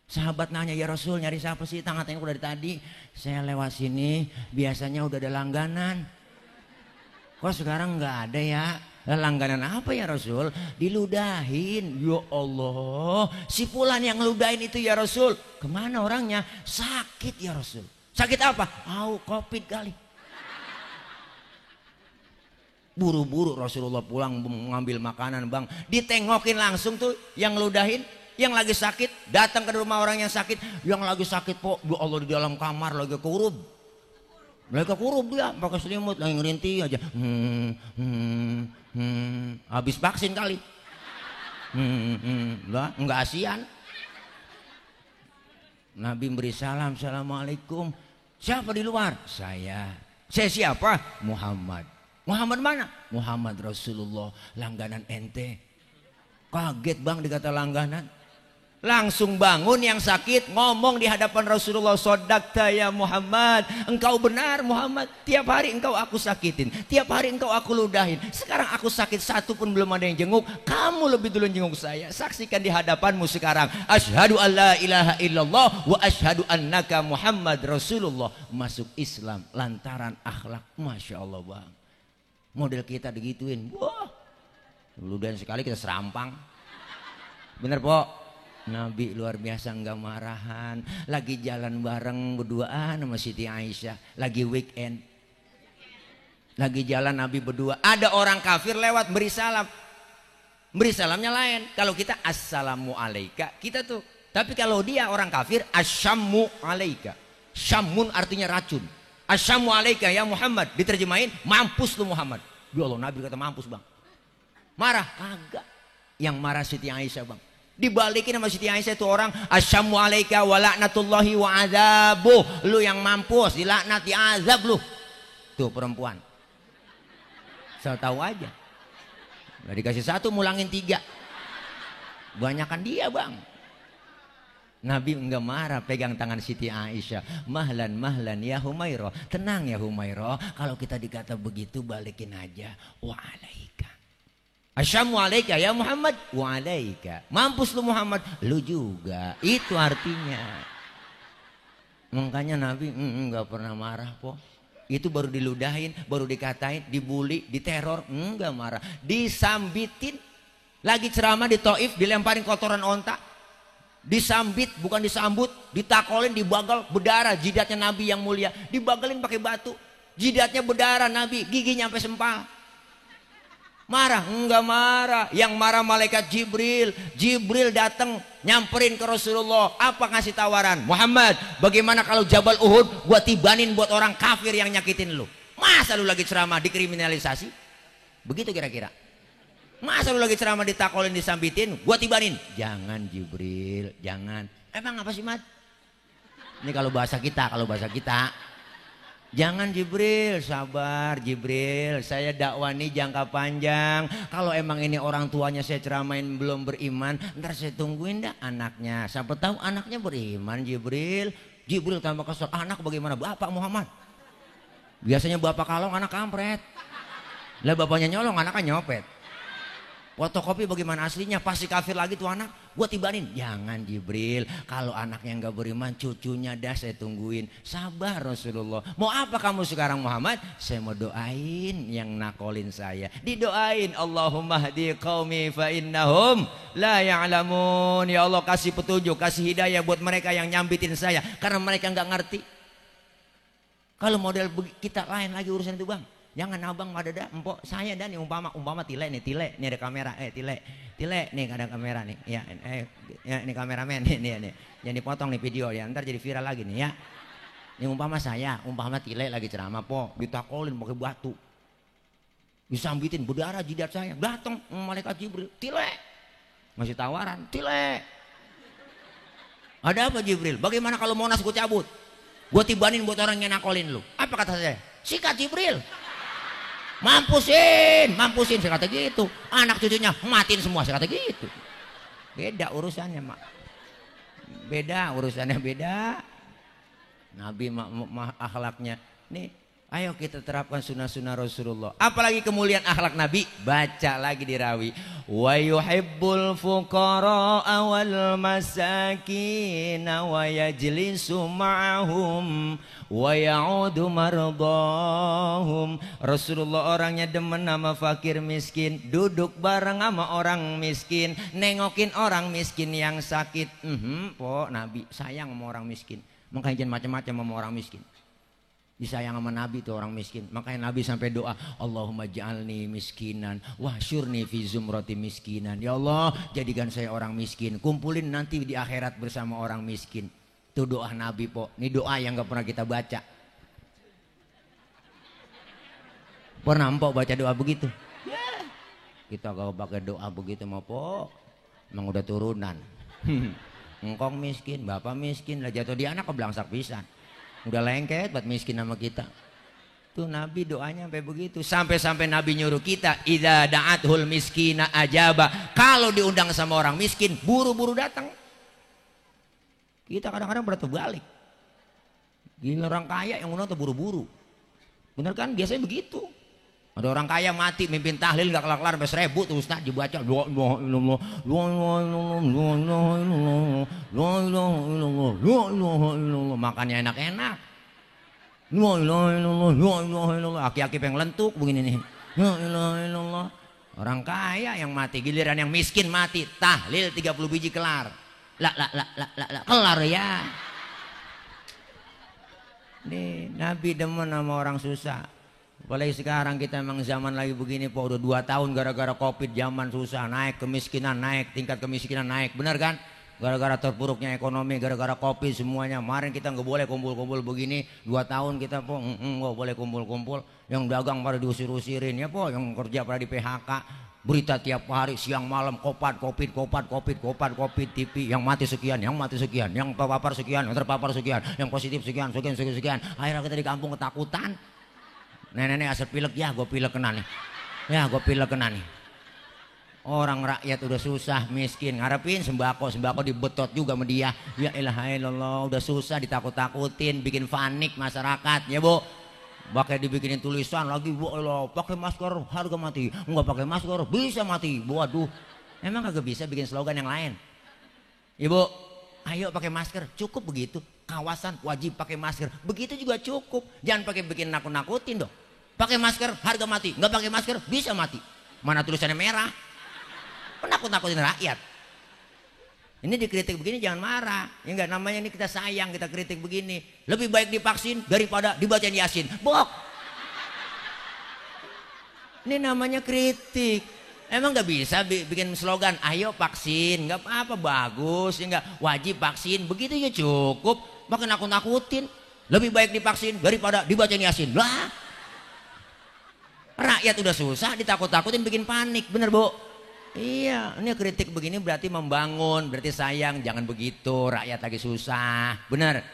A: Sahabat nanya, ya Rasul nyari siapa sih? Tengok dari tadi. Saya lewat sini, biasanya udah ada langganan. Kok sekarang nggak ada ya? Langganan apa ya Rasul? Diludahin. Ya Allah, si fulan yang ngeludahin itu ya Rasul. Kemana orangnya? Sakit ya Rasul. Sakit apa? Covid kali. Buru-buru Rasulullah pulang mengambil makanan bang. Ditengokin langsung tuh yang ngeludahin. Yang lagi sakit, datang ke rumah orang yang sakit. Yang lagi sakit po, ya Allah di dalam kamar lagi kurub. Mereka kurub dia, pakai selimut, lagi ngerintih aja. Habis vaksin kali. Enggak asian. Nabi beri salam, assalamualaikum. Siapa di luar? Saya. Saya siapa? Muhammad. Muhammad mana? Muhammad Rasulullah, langganan ente. Kaget bang dikata langganan. Langsung bangun yang sakit, ngomong di hadapan Rasulullah, sodakta ya Muhammad, engkau benar Muhammad, tiap hari engkau aku sakitin, tiap hari engkau aku ludahin. Sekarang aku sakit, satu pun belum ada yang jenguk, kamu lebih dulu jenguk saya. Saksikan di hadapanmu sekarang, asyhadu alla ilaha illallah wa asyhadu annaka Muhammad Rasulullah. Masuk Islam lantaran akhlak. Masya Allah bang, model kita digituin, wah, ludahin sekali kita serampang. Bener po? Nabi luar biasa, enggak marahan. Lagi jalan bareng berduaan sama Siti Aisyah, lagi weekend, lagi jalan Nabi berdua. Ada orang kafir lewat beri salam. Beri salamnya lain. Kalau kita assalamu alaika, kita tuh. Tapi kalau dia orang kafir, asyammu alaika. Syamun artinya racun. Asyammu alaika ya Muhammad, diterjemahin mampus lu Muhammad. Ya Allah, Nabi kata mampus bang. Marah? Kagak. Yang marah Siti Aisyah bang. Dibalikin sama Siti Aisyah itu orang, asyammu alaika wa la'natullahi wa azabuh. Lu yang mampus, dilaknat, diazab lu. Tuh perempuan. Saya tahu aja. Udah dikasih 1 mulangin 3. Banyakan dia bang. Nabi enggak marah, pegang tangan Siti Aisyah. Mahlan mahlan ya Humairah. Tenang ya Humairah, kalau kita dikata begitu balikin aja. Wa alaika. Asyammu alaika ya Muhammad wa alaika. Mampus lu Muhammad, lu juga. Itu artinya. Makanya Nabi enggak pernah marah po. Itu baru diludahin, baru dikatain, dibully, diteror, enggak marah. Disambitin. Lagi ceramah di Taif, dilemparin kotoran onta. Disambit, bukan disambut, ditakolin, dibagal, berdarah. Jidatnya Nabi yang mulia, dibagalin pakai batu. Jidatnya berdarah Nabi, giginya sampai sempal. Marah? Enggak marah. Yang marah malaikat Jibril. Jibril datang nyamperin ke Rasulullah. Apa ngasih tawaran? Muhammad, bagaimana kalau Jabal Uhud gua tibanin buat orang kafir yang nyakitin lu? Masa lu lagi ceramah dikriminalisasi? Begitu kira-kira. Masa lu lagi ceramah ditakolin, disambitin, gua tibanin? Jangan Jibril, jangan. Emang apa sih Mat? Ini kalau bahasa kita, jangan Jibril, sabar Jibril, saya dakwah nih jangka panjang. Kalau emang ini orang tuanya saya ceramain belum beriman, ntar saya tungguin dah anaknya. Siapa tahu anaknya beriman Jibril. Jibril tambah kesel, anak bagaimana? Bapak Muhammad. Biasanya bapak kalong, anak kampret. Lah bapaknya nyolong, anaknya nyopet. Fotokopi bagaimana aslinya, pasti kafir lagi tuh anak. Gua tibanin, jangan Jibril, kalau anaknya nggak beriman, cucunya dah saya tungguin. Sabar Rasulullah. Mau apa kamu sekarang Muhammad? Saya mau doain yang nakolin saya. Didoain, Allahumma hdi qaumi fa innahum la ya'lamun. Ya Allah kasih petunjuk, kasih hidayah buat mereka yang nyambitin saya, karena mereka nggak ngerti. Kalau model kita lain lagi urusan itu bang. Jangan abang ada empok saya dan nih umpama tile nih ada kamera tile nih ada kamera nih ya ini kameramen nih yang dipotong nih video ya ntar jadi viral lagi nih ya. Ini umpama tile lagi ceramah po ditakolin pakai batu disambitin berdarah jidat saya, datang malaikat Jibril, tile masih tawaran, tile ada apa Jibril, bagaimana kalau Monas gue cabut, gue tibanin buat orang yang nakolin lu, apa kata saya, sikat Jibril. Mampusin saya kata gitu, anak cucunya matiin semua saya kata gitu. Beda urusannya mak, beda urusannya beda. Nabi akhlaknya nih, ayo kita terapkan sunnah-sunnah Rasulullah. Apalagi kemuliaan akhlak Nabi, baca lagi di rawi. Wa yuhibbul fuqara wal masakin wa yajlisu ma'ahum wa ya'udu mardahum. Rasulullah orangnya demen sama fakir miskin, duduk bareng sama orang miskin, nengokin orang miskin yang sakit. Po Nabi sayang sama orang miskin, makanya jangan macam-macam sama orang miskin. Disayang sama Nabi tuh orang miskin, makanya Nabi sampai doa, Allahumma ja'alni miskinan wahsyurni fi zumrati miskinan. Ya Allah jadikan saya orang miskin, kumpulin nanti di akhirat bersama orang miskin. Itu doa Nabi po. Ini doa yang gak pernah kita baca. Pernah empok baca doa begitu? Ya. Kita kalau pakai doa begitu mau po, emang udah turunan. Engkong miskin, bapak miskin, lah jatuh di anak keblangsak pisan. Udah lengket buat miskin sama kita. Tuh Nabi doanya sampai begitu. Sampai-sampai Nabi nyuruh kita, idza da'athul miskina ajaba. Kalau diundang sama orang miskin, buru-buru datang. Kita kadang-kadang berbalik. Gila orang kaya yang undang tuh buru-buru. Bener kan? Biasanya begitu. Ada orang kaya mati mimpin tahlil nggak kelar-kelar sampai 1000 tuh Ustaz dibaca makannya enak-enak. Aki-aki pengen lentuk begini nih. Orang kaya yang mati, giliran yang miskin mati tahlil 30 biji kelar. Lah kelar ya. Nih Nabi demen sama orang susah. Apalagi sekarang kita emang zaman lagi begini po, udah 2 tahun gara-gara covid zaman susah, naik kemiskinan naik, tingkat kemiskinan naik, bener kan? Gara-gara terpuruknya ekonomi, gara-gara covid semuanya. Kemarin kita nggak boleh kumpul-kumpul begini, 2 tahun kita po nggak boleh kumpul-kumpul. Yang dagang pada diusir-usirin ya po, yang kerja pada di PHK. Berita tiap hari siang malam covid TV, yang mati sekian, yang terpapar sekian, yang positif sekian. Akhirnya kita di kampung ketakutan. Nenek asal pilek ya, gue pilek kena nih. Orang rakyat udah susah, miskin, ngarepin sembako dibetot juga sama dia. Ya ilaha illallah, udah susah ditakut-takutin, bikin panik masyarakat, ya bu. Pakai dibikinin tulisan lagi, bu, pakai masker harga mati, nggak pakai masker bisa mati. Waduh, emang kagak bisa bikin slogan yang lain? Ibu, ayo pakai masker, cukup begitu. Kawasan wajib pakai masker, begitu juga cukup. Jangan pakai bikin nakut-nakutin dong. Pakai masker harga mati, nggak pakai masker bisa mati. Mana tulisannya merah? Penakut-nakutin rakyat. Ini dikritik begini jangan marah. Ya enggak, namanya ini kita sayang, kita kritik begini. Lebih baik divaksin daripada dibacain Yasin. Bok. Ini namanya kritik. Emang nggak bisa bikin slogan ayo vaksin, nggak apa-apa, bagus ya, nggak wajib vaksin, begitu ya cukup. Makin nakut-nakutin, lebih baik divaksin daripada dibacain Yasin. Lah rakyat udah susah ditakut-takutin bikin panik, bener bu? Iya, ini kritik begini berarti membangun, berarti sayang. Jangan begitu, rakyat lagi susah, bener?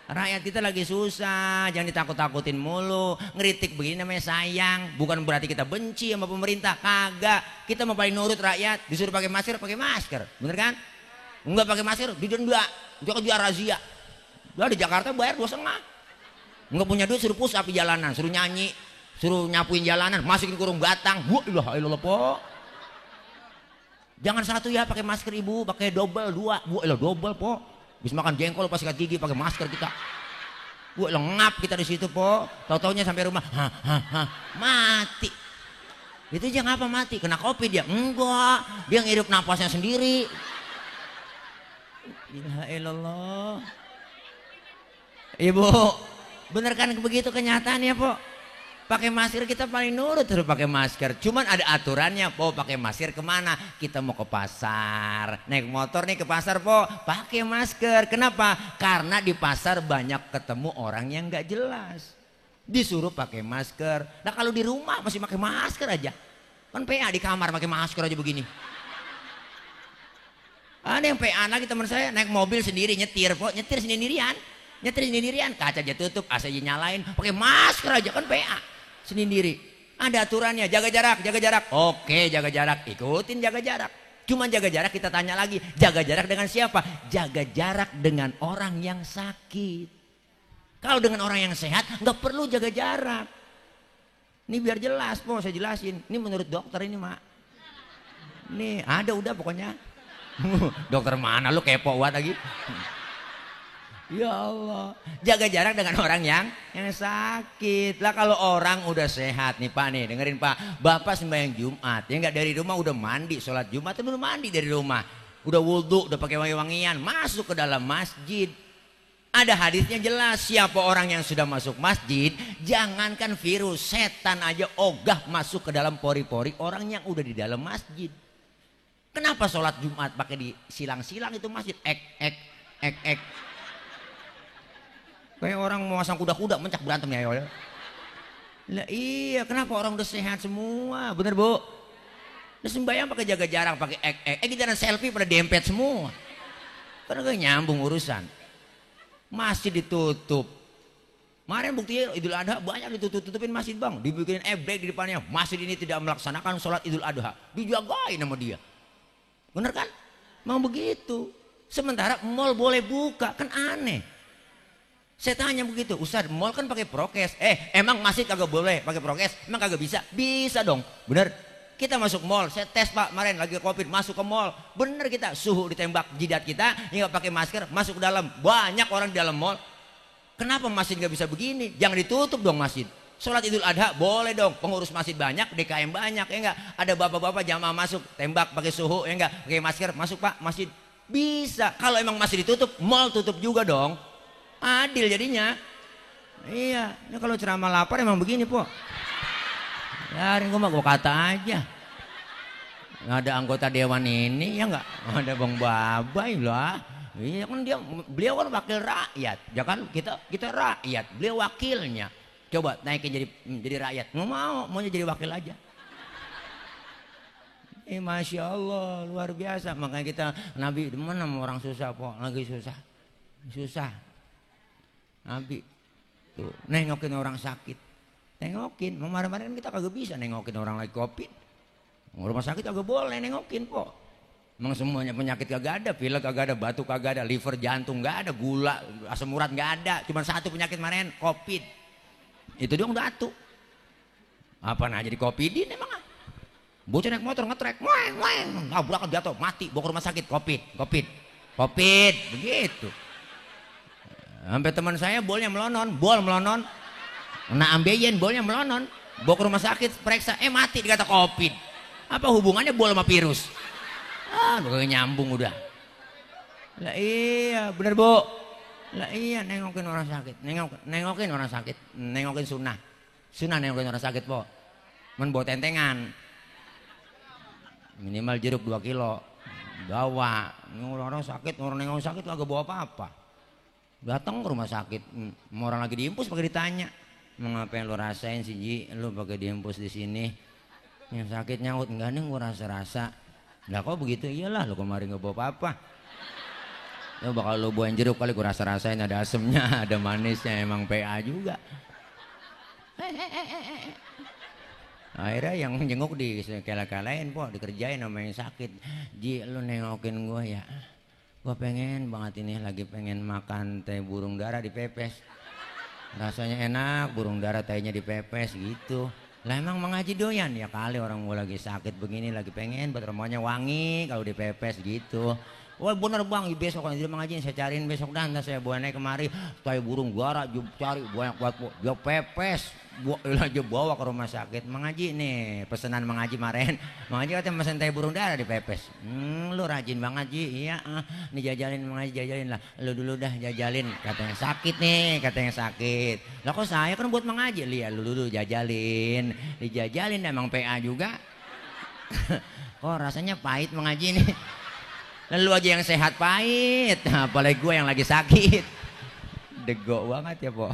A: Rakyat kita lagi susah, jangan ditakut-takutin mulu. Ngeritik begini namanya sayang, bukan berarti kita benci sama pemerintah, kagak. Kita mau paling nurut rakyat, disuruh pakai masker, bener kan? Enggak pakai masker, didenda, dia razia. Lah di Jakarta bayar 2,5. Nggak punya duit suruh push up di jalanan, suruh nyanyi, suruh nyapuin jalanan, masukin kurung batang. Wah, ilah po. Jangan satu ya pakai masker ibu, pakai double dua. Wah, ilah double po. Bisa makan jengkol pas sikat gigi pakai masker kita. Wah, ngap kita di situ po. Tahu-taunya sampai rumah, mati. Itu aja ngapa mati? Kena COVID dia? Enggak, dia ngirup napasnya sendiri. Ya ilallah. Ibu, bener kan begitu kenyataannya po? Pakai masker kita paling nurut terus pakai masker. Cuman ada aturannya po, pakai masker kemana? Kita mau ke pasar, naik motor nih ke pasar po, pakai masker. Kenapa? Karena di pasar banyak ketemu orang yang nggak jelas. Disuruh pakai masker. Nah kalau di rumah masih pakai masker aja. Kan PA di kamar pakai masker aja begini. Ada yang PA lagi teman saya naik mobil sendiri nyetir po, nyetir sendirian, kaca aja tutup, AC aja nyalain, pakai masker aja kan PA sendiri. Ada aturannya, jaga jarak. Oke, jaga jarak, ikutin jaga jarak. Cuma jaga jarak kita tanya lagi, jaga jarak dengan siapa? Jaga jarak dengan orang yang sakit. Kalau dengan orang yang sehat nggak perlu jaga jarak. Ini biar jelas po, saya jelasin. Ini menurut dokter ini mak. Nih ada udah pokoknya. Dokter mana lu kepo banget lagi. Ya Allah, jaga jarak dengan orang yang sakit. Lah kalau orang udah sehat nih Pak nih, dengerin Pak. Bapak sembahyang Jumat, ya enggak dari rumah udah mandi, sholat Jumat udah mandi dari rumah. Udah wudhu, udah pakai wangi-wangian, masuk ke dalam masjid. Ada hadisnya jelas, siapa orang yang sudah masuk masjid, jangankan virus, setan aja ogah masuk ke dalam pori-pori orang yang udah di dalam masjid. Kenapa sholat Jumat pakai di silang-silang itu masjid? Ek. Kayak orang mau masang kuda-kuda mencak berantem ya. Lah iya, kenapa orang udah sehat semua? Bener bu? Udah sembahyang pakai jaga jarak, pakai ek. Kita selfie pada dempet semua. Karena gak nyambung urusan. Masjid ditutup. Kemarin buktinya Idul Adha banyak ditutup-tutupin masjid bang. Dibikinin e-break di depannya. Masjid ini tidak melaksanakan sholat Idul Adha. Dijagain sama dia. Bener kan? Mau begitu. Sementara mall boleh buka, kan aneh. Saya tanya begitu, Ustaz, mall kan pakai prokes. Emang masjid kagak boleh pakai prokes? Emang kagak bisa? Bisa dong, bener. Kita masuk mall, saya tes Pak, kemarin lagi COVID masuk ke mall. Bener kita, suhu ditembak jidat kita, nggak pakai masker, masuk ke dalam. Banyak orang di dalam mall. Kenapa masjid nggak bisa begini? Jangan ditutup dong masjid. Sholat Idul Adha boleh dong, pengurus masjid banyak, DKM banyak, ya enggak? Ada bapak-bapak jamaah masuk, tembak pakai suhu, ya enggak? Pakai masker, masuk Pak, masjid. Bisa, kalau emang masih ditutup, mall tutup juga dong. Adil jadinya. Iya, ini kalau ceramah lapar emang begini po. Yarin gue kata aja. Nggak ada anggota dewan ini, ya enggak? Ada Bang Babai lah. Iya kan beliau kan wakil rakyat, ya kan? Kita rakyat, beliau wakilnya. Coba naikin jadi rakyat. Maunya jadi wakil aja. Masya Allah, luar biasa. Makanya kita Nabi demen sama orang susah po, lagi susah. Nabi tuh nengokin orang sakit, nengokin. Kemarin-kemarin kita kagak bisa nengokin orang lagi COVID. Rumah sakit kagak boleh nengokin po. Emang semuanya penyakit kagak ada, pilek kagak ada, batuk kagak ada, liver, jantung nggak ada, gula, asam urat nggak ada. Cuma satu penyakit kemarin, COVID. Itu dong batu. Apa nah jadi covidin emang? Bocah naik motor ngetrek, nabrak jatuh, mati, bawa ke rumah sakit, COVID, begitu. Sampai teman saya bolnya melonon, nah ambeien bolnya melonon, bawa ke rumah sakit, periksa, mati dikata COVID. Apa hubungannya bol sama virus? Udah nyambung udah. Lah iya, bener bu. Lah iya, nengokin orang sakit, nengokin orang sakit, nengokin sunnah nengokin orang sakit po. Men bawa tentengan, minimal jeruk 2 kilo, bawa. Orang sakit, orang nengokin sakit agak bawa apa-apa. Datang ke rumah sakit, orang lagi diimpus pakai ditanya, mengapa yang lo rasain sih Ji, lo pakai diimpus di sini, yang sakit nyaut enggak nih, gua rasa. Lah kok begitu? Iyalah, lo kemarin nggak bawa apa-apa. Ya bakal lo buahin jeruk kali, gue rasain ada asemnya, ada manisnya, emang PA juga. Akhirnya yang jenguk di kala-kalain po, dikerjain sama yang sakit. Ji, lu nengokin gue ya. Gue pengen banget ini, lagi pengen makan teh burung dara dipepes. Rasanya enak, burung dara tainya dipepes gitu. Lah emang mengaji doyan ya kali orang mau lagi sakit begini lagi pengen buat rumahnya wangi kalau dipepes gitu. Wah bener bang, besok kalau dia mengaji saya cariin besok dan saya bawa naik kemari. Tai burung dara cari banyak buat dia pepes. Aja bawa ke rumah sakit mengaji nih pesanan mengaji kemarin mengaji katanya mesen tai burung dara dipepes. Lu rajin banget Ji. Iya nih jajalin mengaji jajalin lah lu dulu dah jajalin katanya sakit nih katanya sakit lah kok saya kan buat mengaji lihat lu dulu jajalin dijajalin emang PA juga. Kok rasanya pahit mengaji nih lalu aja yang sehat pahit apalagi gue yang lagi sakit dego banget ya po.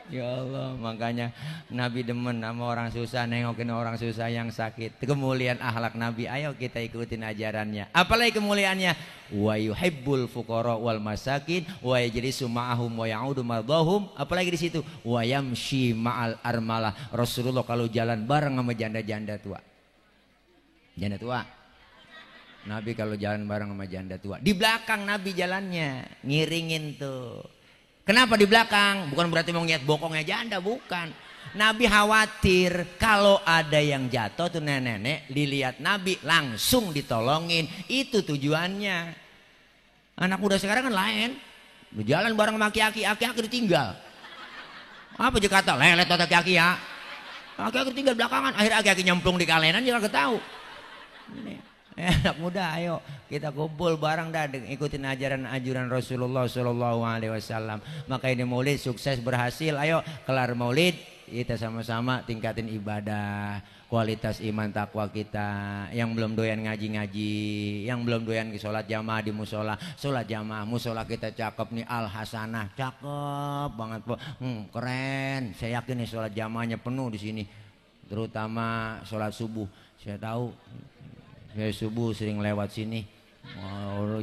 A: Ya Allah, makanya Nabi demen sama orang susah, nengokin orang susah yang sakit. Kemuliaan akhlak Nabi, ayo kita ikutin ajarannya. Apalagi kemuliaannya, wa yuhibbul fuqara wal masakin wa yajlisu ma'ahum wa ya'udu mardahum. Apalagi di situ, wa yamshi ma'al armalah. Rasulullah kalau jalan bareng sama janda-janda tua. Janda tua. Nabi kalau jalan bareng sama janda tua. Di belakang Nabi jalannya, ngiringin tuh. Kenapa di belakang? Bukan berarti mau ngeliat bokongnya janda, bukan. Nabi khawatir kalau ada yang jatuh tuh nenek-nenek, dilihat Nabi langsung ditolongin. Itu tujuannya. Anak muda sekarang kan lain. Berjalan bareng sama aki-aki, aki-aki ditinggal. Apa aja kata lelet otak aki-aki ya. Aki-aki ditinggal belakangan, akhirnya aki-aki nyemplung di kalenan juga kagak tahu. Ini. Anak muda ayo kita kumpul bareng dah ikutin ajaran Rasulullah Shallallahu Alaihi Wasallam. Maka ini maulid sukses berhasil. Ayo kelar maulid kita sama-sama tingkatin ibadah, kualitas iman takwa kita. Yang belum doyan ngaji-ngaji, yang belum doyan sholat jamaah di musola, sholat jamaah musola kita cakep nih Al Hasanah, cakep banget po, keren. Saya yakin nih sholat jamaahnya penuh di sini, terutama sholat subuh. Saya tahu. Ya subuh sering lewat sini.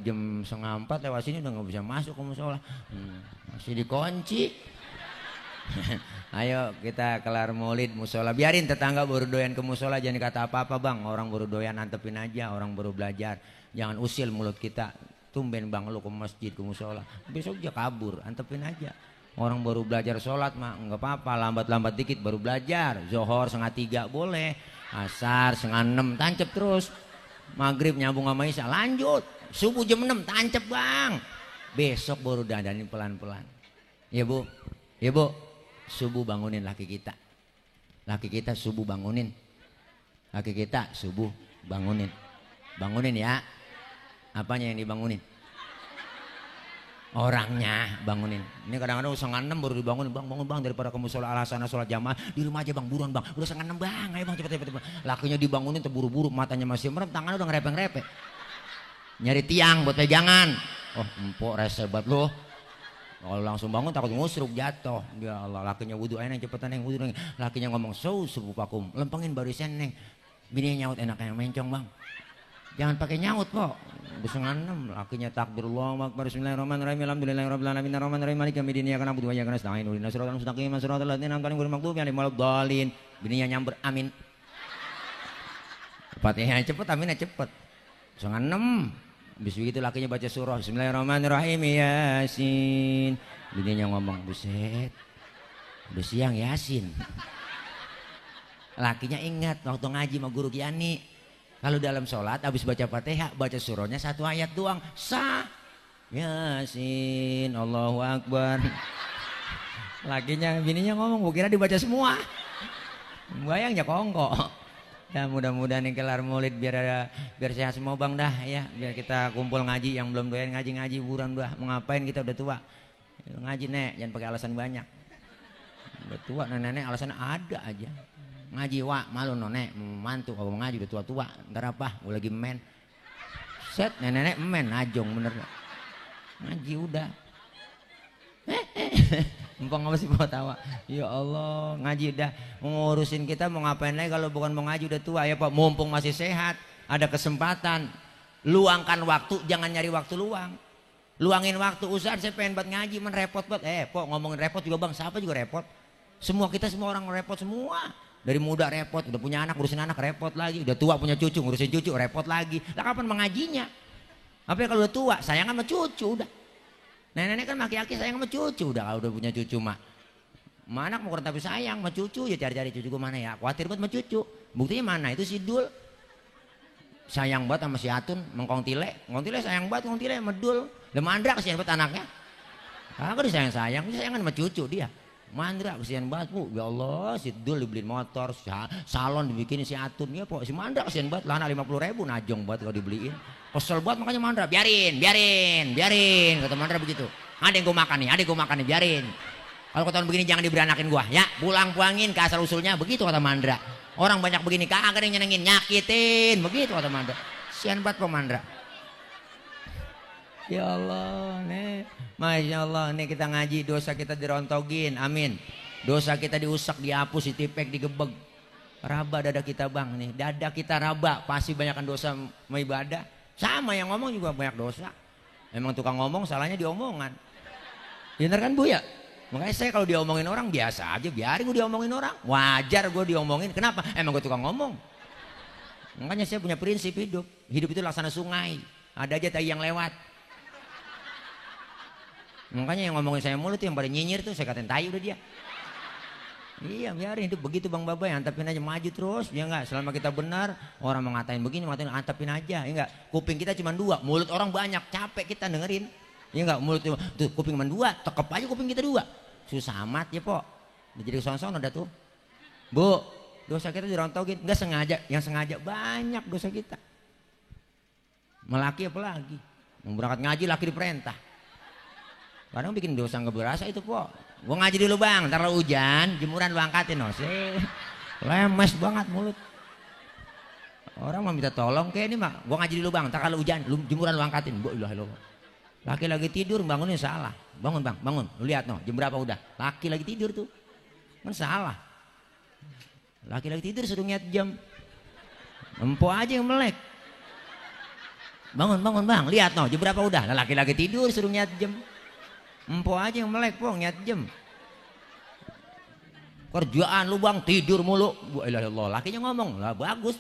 A: Jam 3:30 lewat sini udah nggak bisa masuk ke musola. Masih dikunci. Ayo kita kelar maulid musola. Biarin tetangga baru doyan ke musola jangan kata apa-apa bang. Orang baru doyan antepin aja. Orang baru belajar. Jangan usil mulut kita. Tumben bang lu ke masjid ke musola. Besok dia kabur. Antepin aja. Orang baru belajar sholat mah nggak apa-apa. Lambat-lambat dikit baru belajar. Zohor 2:30 boleh. Asar 5:30 tancep terus. Maghrib nyambung sama Isya lanjut. Subuh jam 6 tancep bang. Besok baru dandanin pelan-pelan. Ya bu. Ya bu. Subuh bangunin laki kita. Laki kita subuh bangunin. Laki kita subuh bangunin. Bangunin ya. Apanya yang dibangunin? Orangnya bangunin. Ini kadang-kadang 5:30 baru dibangunin. Bang bangun bang daripada kamu sholat alasana sholat jamaah di rumah aja bang buruan bang. Udah 5:30 bang, ayo bang cepet. Lakinya dibangunin terburu-buru, matanya masih merem, tangannya udah ngerepeng-repeng. Nyari tiang buat pegangan. Oh empok rese banget lo. Kalau langsung bangun takut ngusruk jatuh. Ya Allah lakinya wudhu ayo neng cepetan neng wudhu neng. Lakinya ngomong subuh pakum lempengin barisan neng. Bininya nyaut enak yang mencong bang. Jangan pakai nyaut kok. Udah 5:30 lakinya takbirullah akbar bismillahirrahmanirrahim alhamdulillahirabbil alamin arrahmanirrahim maliki yaumiddin iyyaka na'budu wa iyyaka nasta'in ihdinas siratal mustaqim siratal ladzina an'amta 'alaihim ghairil maghdubi 'alaihim waladdallin. Bininya nyamber amin. Fatihahnya cepet aminnya cepet. 5:30. Habis begitu lakinya baca surah bismillahirrahmanirrahim Yasin. Bininya ngomong buset. Udah siang Yasin. Lakinya ingat waktu ngaji sama guru Kiani. Kalau dalam sholat habis baca Fatihah baca surahnya 1 ayat doang sah. Yasin Allahu Akbar. Lakinya bininya ngomong gua kira dibaca semua. Bayangnya kongko. Ya mudah-mudahan nih kelar maulid biar sehat semua bang dah ya. Biar kita kumpul ngaji yang belum doyan ngaji buruan dah. Mau ngapain kita udah tua. Ngaji nek jangan pakai alasan banyak. Udah tua nenek alasan ada aja. Ngaji wak malu nonek mantu kalau ngaji udah tua-tua ntar apa gue lagi men set nenek men najong bener ngaji udah empang apa sih mau tawa ya Allah ngaji udah ngurusin kita mau ngapain lagi kalau bukan mau ngaji udah tua ya pak mumpung masih sehat ada kesempatan luangkan waktu jangan nyari waktu luang luangin waktu usaha saya pengen buat ngaji men repot banget pok ngomongin repot juga bang siapa juga repot semua kita semua orang repot semua. Dari muda repot, udah punya anak ngurusin anak repot lagi, udah tua punya cucu ngurusin cucu repot lagi. Lah kapan mengajinya? Apa ya kalau udah tua sayang sama cucu udah. Nenek kan maki-aki sayang sama cucu udah kalau udah punya cucu mah. Mana mau kurang tapi sayang sama cucu, ya cari-cari cucu gue mana ya, khawatir banget sama cucu. Buktinya mana itu si Dul sayang banget sama si Atun, mengkong tile sayang banget, ngkong tile sama Dul. Lah Mandra kesian banget anaknya. Aku disayang-sayang, disayangan sama cucu dia. Mandra kesian banget bu, ya Allah si Dul dibeliin motor, salon dibikin si Atun ya po, si Mandra kesian banget, lana 50.000 najong banget kalau dibeliin. Kesel banget makanya Mandra, biarin, kata Mandra begitu. Ada yang gue makan nih, biarin. Kalau ketahuan begini jangan diberanakin gua, ya pulang-puangin ke asal usulnya, begitu kata Mandra. Orang banyak begini kagak ada yang nyenengin, nyakitin, begitu kata Mandra. Kesian banget po Mandra. Ya Allah nih, Masya Allah nih kita ngaji dosa kita dirontogin, amin. Dosa kita diusak, dihapus, ditipek, digebeg. Raba dada kita bang nih, dada kita raba, pasti banyakkan dosa sama ibadah. Sama yang ngomong juga banyak dosa. Emang tukang ngomong salahnya diomongan. Bener kan bu ya? Makanya saya kalau diomongin orang biasa aja, biarin gue diomongin orang. Wajar gue diomongin, kenapa? Emang gue tukang ngomong. Makanya saya punya prinsip hidup. Hidup itu laksana sungai, ada aja tai yang lewat. Makanya yang ngomongin saya mulut yang pada nyinyir tuh saya katain tai udah dia. Iya biarin hidup begitu bang Baba, antepin aja maju terus, ya enggak. Selama kita benar, orang mau ngatain begini, ngatain antepin aja, ya enggak. Kuping kita cuma 2, mulut orang banyak, capek kita dengerin, ya enggak. Mulut tuh kuping cuma 2, tekep aja kuping kita 2, susah amat ya po. Jadi kesonson udah tuh, bu, dosa kita dirontogin, enggak sengaja, yang sengaja banyak dosa kita. Melaki apalagi, mau berangkat ngaji laki diperintah. Kadang bikin dosa nggak berasa itu po. Gua ngaji dulu bang, ntar hujan, jemuran lu angkatin no. Lemes banget mulut. Orang mau minta tolong kayak ini mah, gua ngaji dulu bang, ntar kalau hujan, jemuran lu angkatin. Bu ilah lo. Laki lagi tidur bangunin salah. Bangun bang, bangun. Lu lihat no, jam berapa udah? Laki lagi tidur tuh, kan salah. Laki lagi tidur suruh ngiat jam. Empok aja yang melek. Bangun bang, lihat no, jam berapa udah? Laki lagi tidur suruh ngiat jam. Empo aja yang melek po, ngiat jam. Kerjaan lu bang tidur mulu. Allah, lakinya ngomong lah bagus,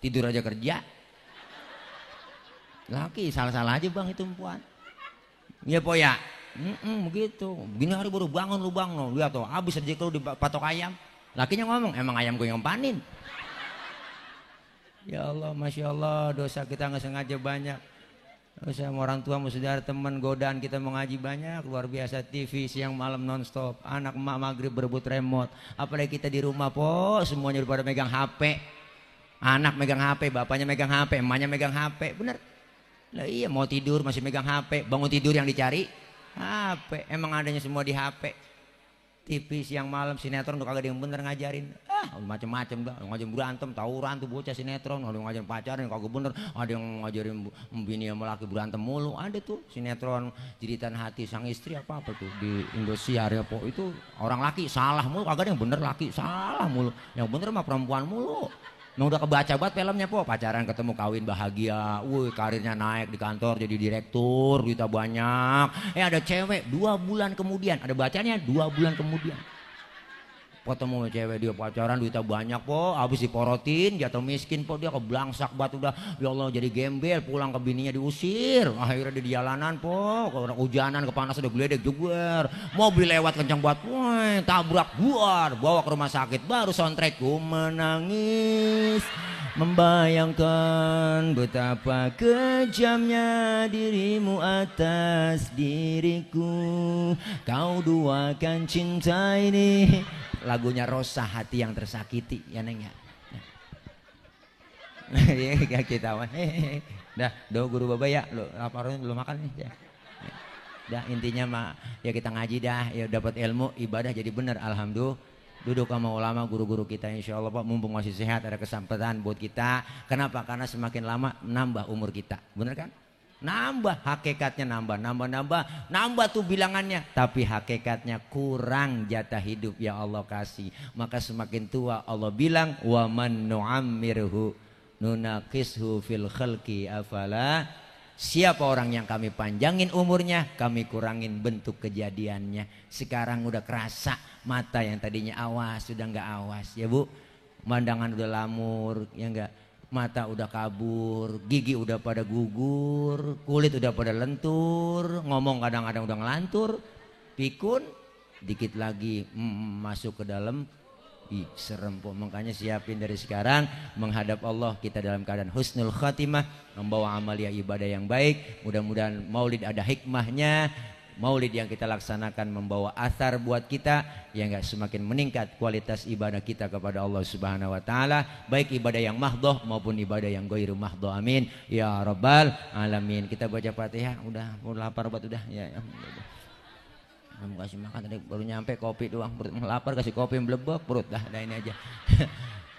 A: tidur aja kerja. Laki salah-salah aja bang itu empuan. Ya po ya, begitu. Begini hari baru bangun lu bang, no. Lihat tuh, habis rezeki lu dipatok ayam. Lakinya ngomong, emang ayam gue yang panin. Ya Allah, Masya Allah, dosa kita nggak sengaja banyak. Sama orang tua, sama saudara, teman, godaan kita mengaji banyak, luar biasa. TV siang malam nonstop, anak emak maghrib berebut remote. Apalagi kita di rumah po, semuanya pada megang HP. Anak megang HP, bapaknya megang HP, emaknya megang HP, bener. Lah iya mau tidur masih megang HP, bangun tidur yang dicari HP. Emang adanya semua di HP. TV siang malam sinetron tuh kagak ada yang bener ngajarin. Macem-macem dah, ngajarin berantem, tawuran tuh bocah sinetron, ada yang ngajarin pacaran kagak bener, ada yang ngajarin bini sama laki berantem mulu, ada tuh sinetron jeritan hati sang istri apa tuh di Indosiar ya po. Itu orang laki salah mulu, kagak ada yang bener, laki salah mulu, yang bener mah perempuan mulu. Nah udah kebaca banget filmnya po, pacaran ketemu kawin bahagia, karirnya naik di kantor jadi direktur, duitnya banyak. Ada cewek 2 bulan kemudian, ada bacanya 2 bulan kemudian. Ketemu cewek dia pacaran duitnya banyak po, habis diporotin, jatuh miskin po, dia keblangsak banget udah, ya Allah jadi gembel, pulang ke bininya diusir, akhirnya dia di jalanan po, hujanan kepanasan udah geledek jugur, mobil lewat kencang banget, tabrak buar, bawa ke rumah sakit, baru soundtrack ku menangis, membayangkan betapa kejamnya dirimu atas diriku, kau duakan cinta ini. Lagunya Rosa, hati yang tersakiti ya neng ya. Ya kita dah do guru baba ya, lo laparin belum makan nih ya. Dah intinya mah ya kita ngaji dah ya, dapat ilmu ibadah jadi bener, alhamdulillah. Duduk sama ulama guru-guru kita insya Allah Pak, mumpung masih sehat ada kesempatan buat kita. Kenapa? Karena semakin lama nambah umur kita, bener kan? Nambah hakikatnya, nambah tuh bilangannya, tapi hakikatnya kurang jatah hidup ya Allah kasih. Maka semakin tua Allah bilang wa man nu'ammirhu nunaqishu fil khalqi afala. Siapa orang yang kami panjangin umurnya, kami kurangin bentuk kejadiannya. Sekarang udah kerasa, mata yang tadinya awas sudah nggak awas ya Bu, pandangan udah lamur ya enggak, mata udah kabur, gigi udah pada gugur, kulit udah pada lentur, ngomong kadang-kadang udah ngelantur, pikun, dikit lagi masuk ke dalam. Ih, serem po. Makanya siapin dari sekarang menghadap Allah kita dalam keadaan husnul khatimah, membawa amalia ibadah yang baik. Mudah-mudahan maulid ada hikmahnya. Maulid yang kita laksanakan membawa athar buat kita yang semakin meningkat kualitas ibadah kita kepada Allah Subhanahu wa taala, baik ibadah yang mahdoh maupun ibadah yang ghairu mahdoh. Amin ya rabbal alamin. Kita baca Fatihah. Udah mau lapar banget udah ya. Kamu kasih makan tadi baru nyampe kopi doang, perut lapar kasih kopi melebok perut dah ini aja.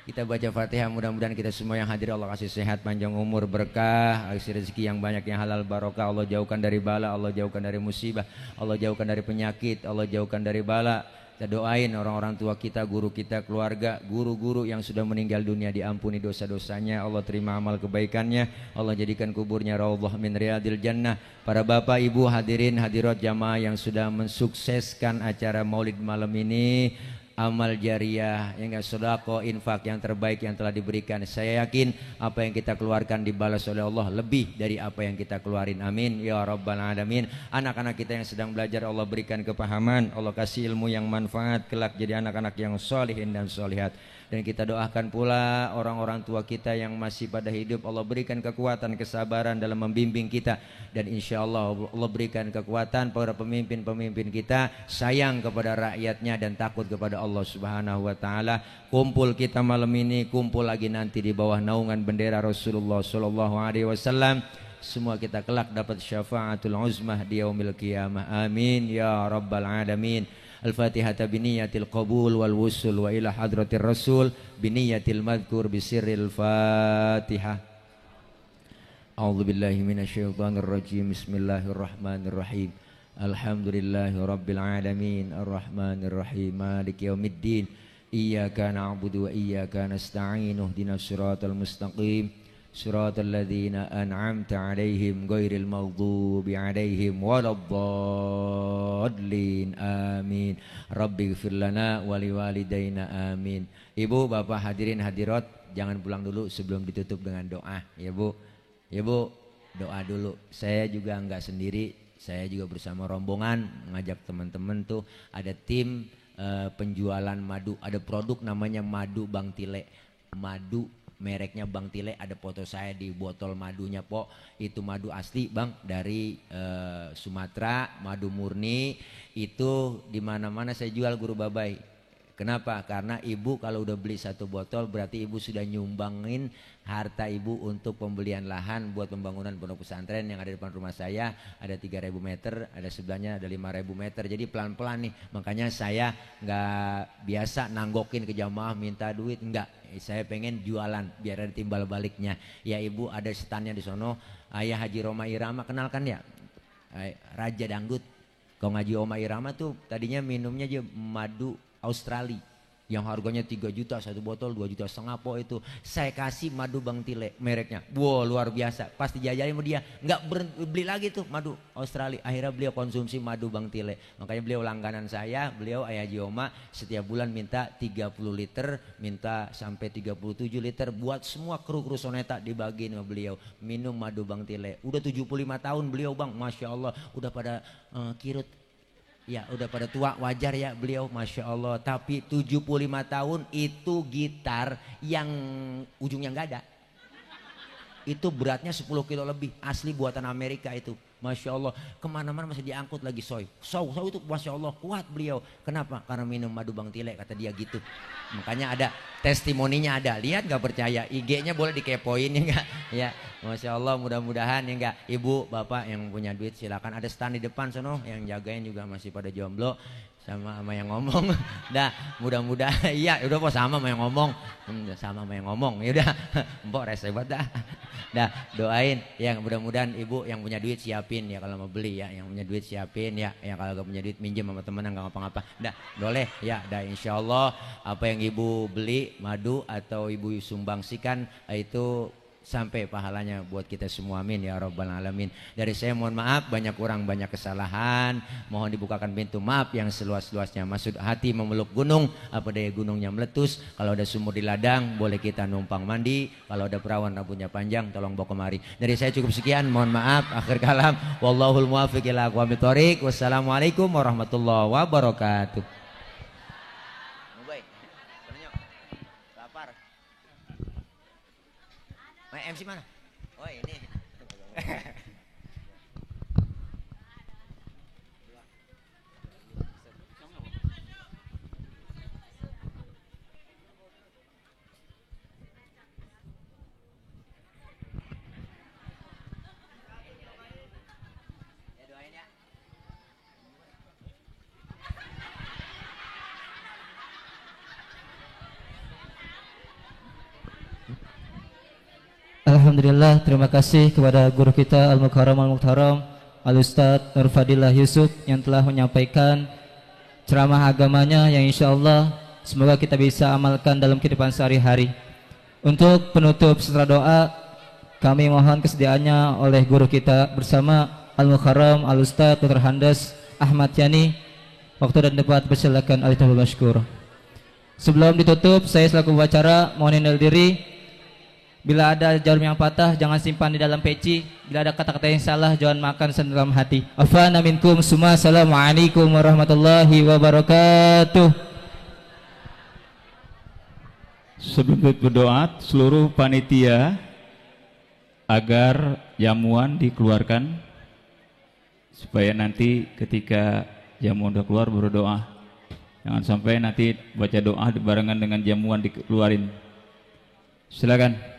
A: Kita baca Fatihah, mudah-mudahan kita semua yang hadir Allah kasih sehat, panjang umur, berkah, kasih rezeki yang banyak, yang halal, barokah. Allah jauhkan dari bala, Allah jauhkan dari musibah, Allah jauhkan dari penyakit, Allah jauhkan dari bala. Kita doain orang-orang tua kita, guru kita, keluarga, guru-guru yang sudah meninggal dunia, diampuni dosa-dosanya, Allah terima amal kebaikannya, Allah jadikan kuburnya raudhah min riyadil jannah. Para bapak ibu hadirin hadirat jamaah yang sudah mensukseskan acara maulid malam ini, amal jariah, yang sedekah, infak yang terbaik yang telah diberikan. Saya yakin apa yang kita keluarkan dibalas oleh Allah lebih dari apa yang kita keluarin. Amin ya rabbal alamin. Anak-anak kita yang sedang belajar Allah berikan kepahaman, Allah kasih ilmu yang manfaat, kelak jadi anak-anak yang sholihin dan sholihat. Dan kita doakan pula orang-orang tua kita yang masih pada hidup, Allah berikan kekuatan, kesabaran dalam membimbing kita. Dan insya Allah Allah berikan kekuatan para pemimpin-pemimpin kita sayang kepada rakyatnya dan takut kepada Allah Subhanahu wa taala. Kumpul kita malam ini, kumpul lagi nanti di bawah naungan bendera Rasulullah sallallahu alaihi wasallam. Semua kita kelak dapat syafaatul uzmah di yaumil qiyamah. Amin ya rabbal alamin. Al-Fatihah biniyatil qabul wal wusul wa ila hadratir rasul biniyatil madhkur bisirril Fatihah. A'udzu billahi minasyaitonir rajim. Bismillahirrahmanirrahim. Alhamdulillahi rabbil alamin arrahmanir rahim maliki yaumiddin. Iyyaka na'budu wa iyyaka nasta'in. Ihdinas siratal mustaqim. Siratal ladzina an'amta 'alaihim ghairil maghdubi 'alaihim waladdallin. Amin. Rabbighfir lana wa liwalidayna. Amin. Ibu, bapak, hadirin hadirat, jangan pulang dulu sebelum ditutup dengan doa, ya Bu. Ya Bu, doa dulu. Saya juga enggak sendiri, saya juga bersama rombongan mengajak teman-teman tuh, ada tim penjualan madu, ada produk namanya madu Bang Tile. Madu mereknya Bang Tile, ada foto saya di botol madunya po. Itu madu asli Bang dari Sumatera, madu murni. Itu di mana-mana saya jual Guru Babai. Kenapa? Karena ibu kalau udah beli satu botol berarti ibu sudah nyumbangin harta ibu untuk pembelian lahan buat pembangunan pondok pesantren yang ada di depan rumah saya. Ada 3.000 meter, ada sebelahnya ada 5.000 meter. Jadi pelan-pelan nih. Makanya saya nggak biasa nanggokin ke jamaah minta duit, enggak. Saya pengen jualan biar ada timbal baliknya. Ya ibu, ada standnya di sono. Ayah Haji Roma Irama, kenalkan ya, Raja Dangdut. Kalau ngaji Oma Irama tuh tadinya minumnya aja madu Australia yang harganya 3 juta satu botol, 2,5 juta po itu. Saya kasih madu Bang Tile mereknya. Wow, luar biasa. Pas dijajalin sama dia, nggak beli lagi tuh madu Australia. Akhirnya beliau konsumsi madu Bang Tile. Makanya beliau langganan saya, beliau Ayah Haji Oma setiap bulan minta 30 liter, minta sampai 37 liter buat semua kru-kru soneta dibagiin sama beliau. Minum madu Bang Tile. Udah 75 tahun beliau Bang, Masya Allah. Udah pada kirut. Ya udah pada tua, wajar ya beliau, Masya Allah. Tapi 75 tahun itu gitar yang ujungnya nggak ada. Itu beratnya 10 kilo lebih, asli buatan Amerika itu. Masya Allah, kemana-mana masih diangkut lagi soy. Soy itu Masya Allah kuat beliau. Kenapa? Karena minum madu Bang Tile, kata dia gitu. Makanya ada testimoninya, ada. Lihat gak percaya, IG-nya boleh dikepoin ya enggak? Ya, Masya Allah, mudah-mudahan ya enggak. Ibu, bapak yang punya duit silakan, ada stand di depan sono, yang jagain juga masih pada jomblo. Sama yang ngomong. Dah, mudah-mudahan iya, udah kok sama yang ngomong. Sama yang ngomong. Ya udah, mbok rese banget dah. Dah, doain yang mudah-mudahan ibu yang punya duit siapin ya kalau mau beli ya, yang punya duit siapin ya. Yang kalau gak punya duit minjem sama temen enggak ngapa-ngapa. Dah, boleh ya. Dah, insyaallah apa yang ibu beli madu atau ibu sumbangsikan itu sampai pahalanya buat kita semua, amin ya rabbal alamin. Dari saya mohon maaf, banyak kurang banyak kesalahan, mohon dibukakan pintu maaf yang seluas-luasnya. Maksud hati memeluk gunung, apa daya gunungnya meletus. Kalau ada sumur di ladang boleh kita numpang mandi, kalau ada perawan rambutnya panjang tolong bawa kemari. Dari saya cukup sekian, mohon maaf, akhir kalam, wallahul muwaffiq ila aqwamit thoriq. Wassalamualaikum warahmatullahi wabarakatuh. MC mana? Oh ini.
C: Alhamdulillah, terima kasih kepada guru kita Al-Mukarram Al-Muhtaram Al-Ustadz Nur Fadilah Yusuf yang telah menyampaikan ceramah agamanya yang insya Allah semoga kita bisa amalkan dalam kehidupan sehari-hari. Untuk penutup setelah doa, kami mohon kesediaannya oleh guru kita bersama Al-Mukarram Al-Ustadz Dr. Handes Ahmad Yani. Waktu dan tempat persilakan alaihi masykur. Sebelum ditutup, saya selaku pembicara mohon undur diri. Bila ada jarum yang patah jangan simpan di dalam peci. Bila ada kata-kata yang salah jangan makan dalam hati. Afana minkum summa. Assalamualaikum warahmatullahi wabarakatuh.
D: Sebelum berdoa, seluruh panitia agar jamuan dikeluarkan supaya nanti ketika jamuan udah keluar berdoa. Jangan sampai nanti baca doa barengan dengan jamuan dikeluarin. Silakan.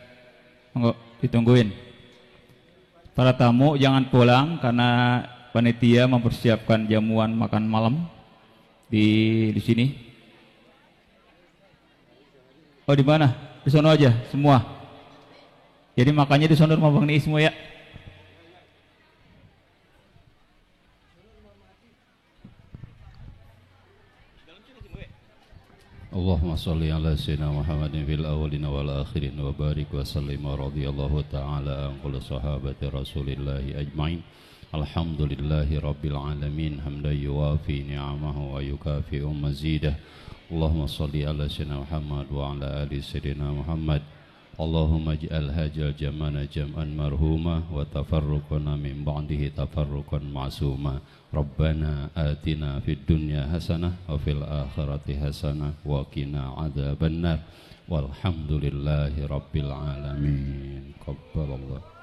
D: Enggak, ditungguin. Para tamu jangan pulang karena panitia mempersiapkan jamuan makan malam di sini. Oh, di mana? Di sono aja semua. Jadi makannya di sono rumah Bang Nii semua ya.
E: Allahumma salli ala sayyidina Muhammadin fil awwalin wal akhirin wa barik wa sallim wa radhiyallahu ta'ala an kulli sahabati rasulillahi ajmain. Alhamdulillahi rabbil alamin hamdan yuwafi ni'amahu wa yukafi'u mazidah. Allahumma salli ala sayyidina Muhammad wa ala ali sayyidina Muhammad. Allahumma ij'al hajal jamana jam'an marhuma wa tafarruqana min ba'dihi tafarruqan ma'suma. Rabbana atina fid dunya hasanah wa fil akhirati hasanah wa qina adzabannar. Walhamdulillahi rabbil alamin. Qabbalallah.